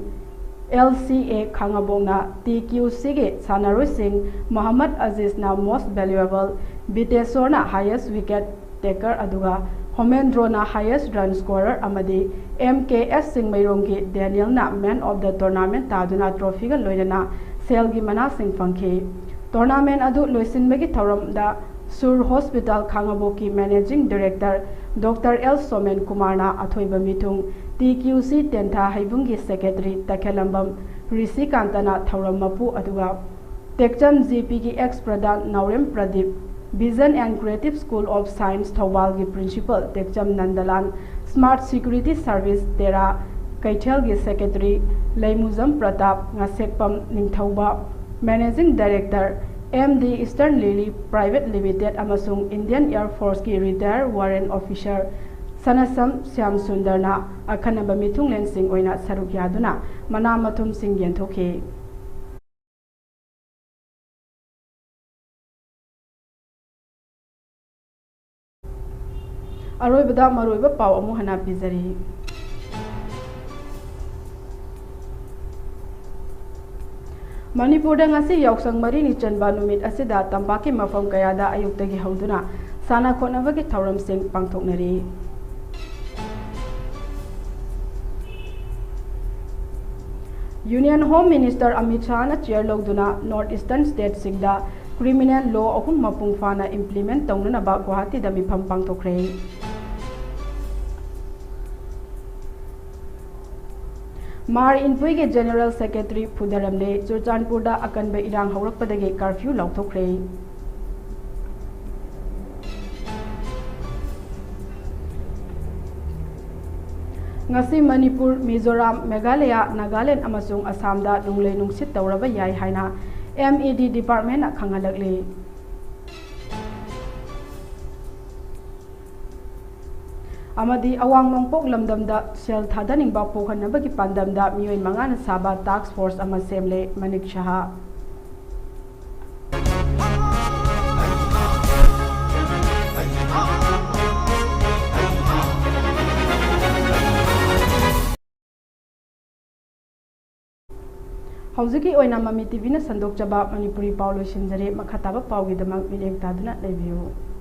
L C A ꯈꯥꯉꯕꯣꯛꯅ T Q Cꯒꯤ ꯁꯥꯟꯅꯔꯣꯏꯁꯤꯡ Mohammad ꯑꯖꯤꯖꯅ most valuable, ꯕꯤꯇꯦꯁꯣꯔꯅ highest wicket taker ꯑꯗꯨꯒ ꯍꯣꯃꯦꯟꯗ꯭ꯔꯣꯅ highest run scorer ꯑꯃꯗꯤ M K S ꯆꯤꯡꯃꯩꯔꯣꯡꯒꯤ ꯗꯦꯅꯤꯌꯦꯜꯅ man of the tournament ꯇꯥꯗꯨꯅ trophyꯒ ꯂꯣꯏꯅꯅ ꯁꯦꯜꯒꯤ ꯃꯅꯥꯁꯤꯡ ꯐꯪꯈꯤ꯫ Tournament ꯑꯗꯨ ꯂꯣꯏꯁꯤꯟꯕꯒꯤ ꯊꯧꯔꯝꯗ ꯁꯨꯔ Hospital ꯈꯥꯉꯕꯣꯛꯀꯤ Managing Director Doctor L showman ꯀꯨꯃꯥꯔꯅ ꯑꯊꯣꯏꯕ ꯃꯤꯊꯨꯡ, T Q C ꯇꯦꯟꯊꯥ ꯍꯩꯕꯨꯡꯒꯤ Secretary ꯇꯈꯦꯂꯝꯕꯝ ꯔꯤꯁꯤꯀꯥꯟꯇꯅ ꯊꯧꯔꯝ ꯃꯄꯨ ꯑꯗꯨꯒ ꯇꯦꯛꯆꯝ G Pꯒꯤ ex Pradhan Naorem Pradeep, Vision and Creative School of Science ꯊꯧꯕꯥꯜꯒꯤ Principal ꯇꯦꯛꯆꯝ ꯅꯟꯗꯂꯥꯜ, Smart Security Service Tera ꯀꯩꯊꯦꯜꯒꯤ secretary Leimujam Pratap, Ngasekpam Ningthouba, managing director, M D eastern lily private limited ꯑꯃꯁꯨꯡ Indian air ꯐꯣꯔꯁꯀꯤ retired warrant officer Sanasam Shyam ꯁꯨꯟꯗꯔꯅ ꯑꯈꯟꯅꯕ ꯃꯤꯊꯨꯡꯂꯦꯟꯁꯤꯡ ꯑꯣꯏꯅ ꯁꯔꯨꯛ ꯌꯥꯗꯨꯅ ꯃꯅꯥ ꯃꯊꯨꯝꯁꯤꯡ ꯌꯦꯟꯊꯣꯛꯈꯤ꯫ ꯑꯔꯣꯏꯕꯗ ꯃꯔꯨꯑꯣꯏꯕ ꯄꯥꯎ ꯑꯃꯨꯛ ꯍꯟꯅ ꯄꯤꯖꯔꯤ꯫ ꯃꯅꯤꯄꯨꯔꯗ ꯉꯁꯤ ꯌꯥꯎꯁꯪ ꯃꯔꯤꯅꯤ ꯆꯟꯕ ꯅꯨꯃꯤꯠ ꯑꯁꯤꯗ ꯇꯝꯄꯥꯛꯀꯤ ꯃꯐꯝ ꯀꯌꯥꯗ ꯑꯌꯨꯛꯇꯒꯤ ꯍꯧꯗꯨꯅ ꯁꯥꯟꯅ ꯈꯣꯠꯅꯕꯒꯤ ꯊꯧꯔꯝꯁꯤꯡ ꯄꯥꯡꯊꯣꯛꯅꯔꯤ꯫ ꯌꯨꯅꯤꯌꯟ ꯍꯣꯝ ꯃꯤꯅꯤꯁꯇꯔ ꯑꯃꯤꯠ ꯁꯥꯍꯅ ꯆꯤꯌꯔ ꯂꯧꯗꯨꯅ ꯅꯣꯔꯠ ꯏꯁꯇꯔꯟ ꯁ꯭ꯇꯦꯠꯁꯤꯡꯗ ꯀ꯭ꯔꯤꯃꯤꯅꯦꯜ ꯂꯣ ꯑꯍꯨꯝ ꯃꯄꯨꯡ ꯐꯥꯅ ꯏꯝꯄ꯭ꯂꯤꯃꯦꯟꯠ ꯇꯧꯅꯅꯕ ꯒꯨꯋꯥꯍꯥꯇꯤꯗ ꯃꯤꯐꯝ ꯄꯥꯡꯊꯣꯛꯈ꯭ꯔꯦ꯫ ꯃꯥꯔ ꯏꯟꯄꯨꯏꯒꯤ ꯖꯦꯅꯔꯦꯜ ꯁꯦꯀ꯭ꯔꯦꯇꯔꯤ ꯐꯨꯗꯔꯝꯂꯦ꯫ ꯆꯨꯔꯆꯥꯟꯄꯨꯔꯗ ꯑꯀꯟꯕ ꯏꯔꯥꯡ ꯍꯧꯔꯛꯄꯗꯒꯤ ꯀꯔꯐ꯭ꯌꯨ ꯂꯥꯎꯊꯣꯛꯈ꯭ꯔꯦ꯫ ꯉꯁꯤ ꯃꯅꯤꯄꯨꯔ, ꯃꯤꯖꯣꯔꯥꯝ, ꯃꯦꯘꯥꯂꯌꯥ, ꯅꯥꯒꯥꯂꯦꯟ ꯑꯃꯁꯨꯡ ꯑꯁꯥꯝꯗ ꯅꯣꯡꯂꯩ ꯅꯨꯡꯁꯤꯠ ꯇꯧꯔꯕ ꯌꯥꯏ ꯍꯥꯏꯅ ꯑꯦꯝ ꯏ ꯗꯤ ꯗꯤꯄꯥꯔꯠꯃꯦꯟꯅ ꯈꯪꯍꯜꯂꯛꯂꯤ꯫ ꯑꯃꯗꯤ ꯑꯋꯥꯡ ꯅꯣꯡꯄꯣꯛ ꯂꯝꯗꯝꯗ ꯁꯦꯜ ꯊꯥꯗꯅꯤꯡꯕ ꯄꯣꯛꯍꯟꯅꯕꯒꯤ ꯄꯥꯟꯗꯝꯗ ꯃꯤꯑꯣꯏ ꯃꯉꯥꯅ ꯁꯥꯕ ꯇꯥꯁ꯭ꯛ ꯐꯣꯔꯁ ꯑꯃ ꯁꯦꯝꯂꯦ, ꯃꯅꯤꯛ ꯁꯍꯥ꯫ ꯍꯧꯖꯤꯛꯀꯤ ꯑꯣꯏꯅ ꯃꯃꯤ ꯇꯤ ꯚꯤꯅ ꯁꯟꯗꯣꯛꯆꯕ ꯃꯅꯤꯄꯨꯔꯤ ꯄꯥꯎ ꯂꯣꯏꯁꯤꯟꯖꯔꯦ꯫ ꯃꯈꯥ ꯇꯥꯕ ꯄꯥꯎꯒꯤꯗꯃꯛ ꯃꯤꯠꯌꯦꯡ ꯇꯥꯗꯨꯅ ꯂꯩꯕꯤꯌꯨ꯫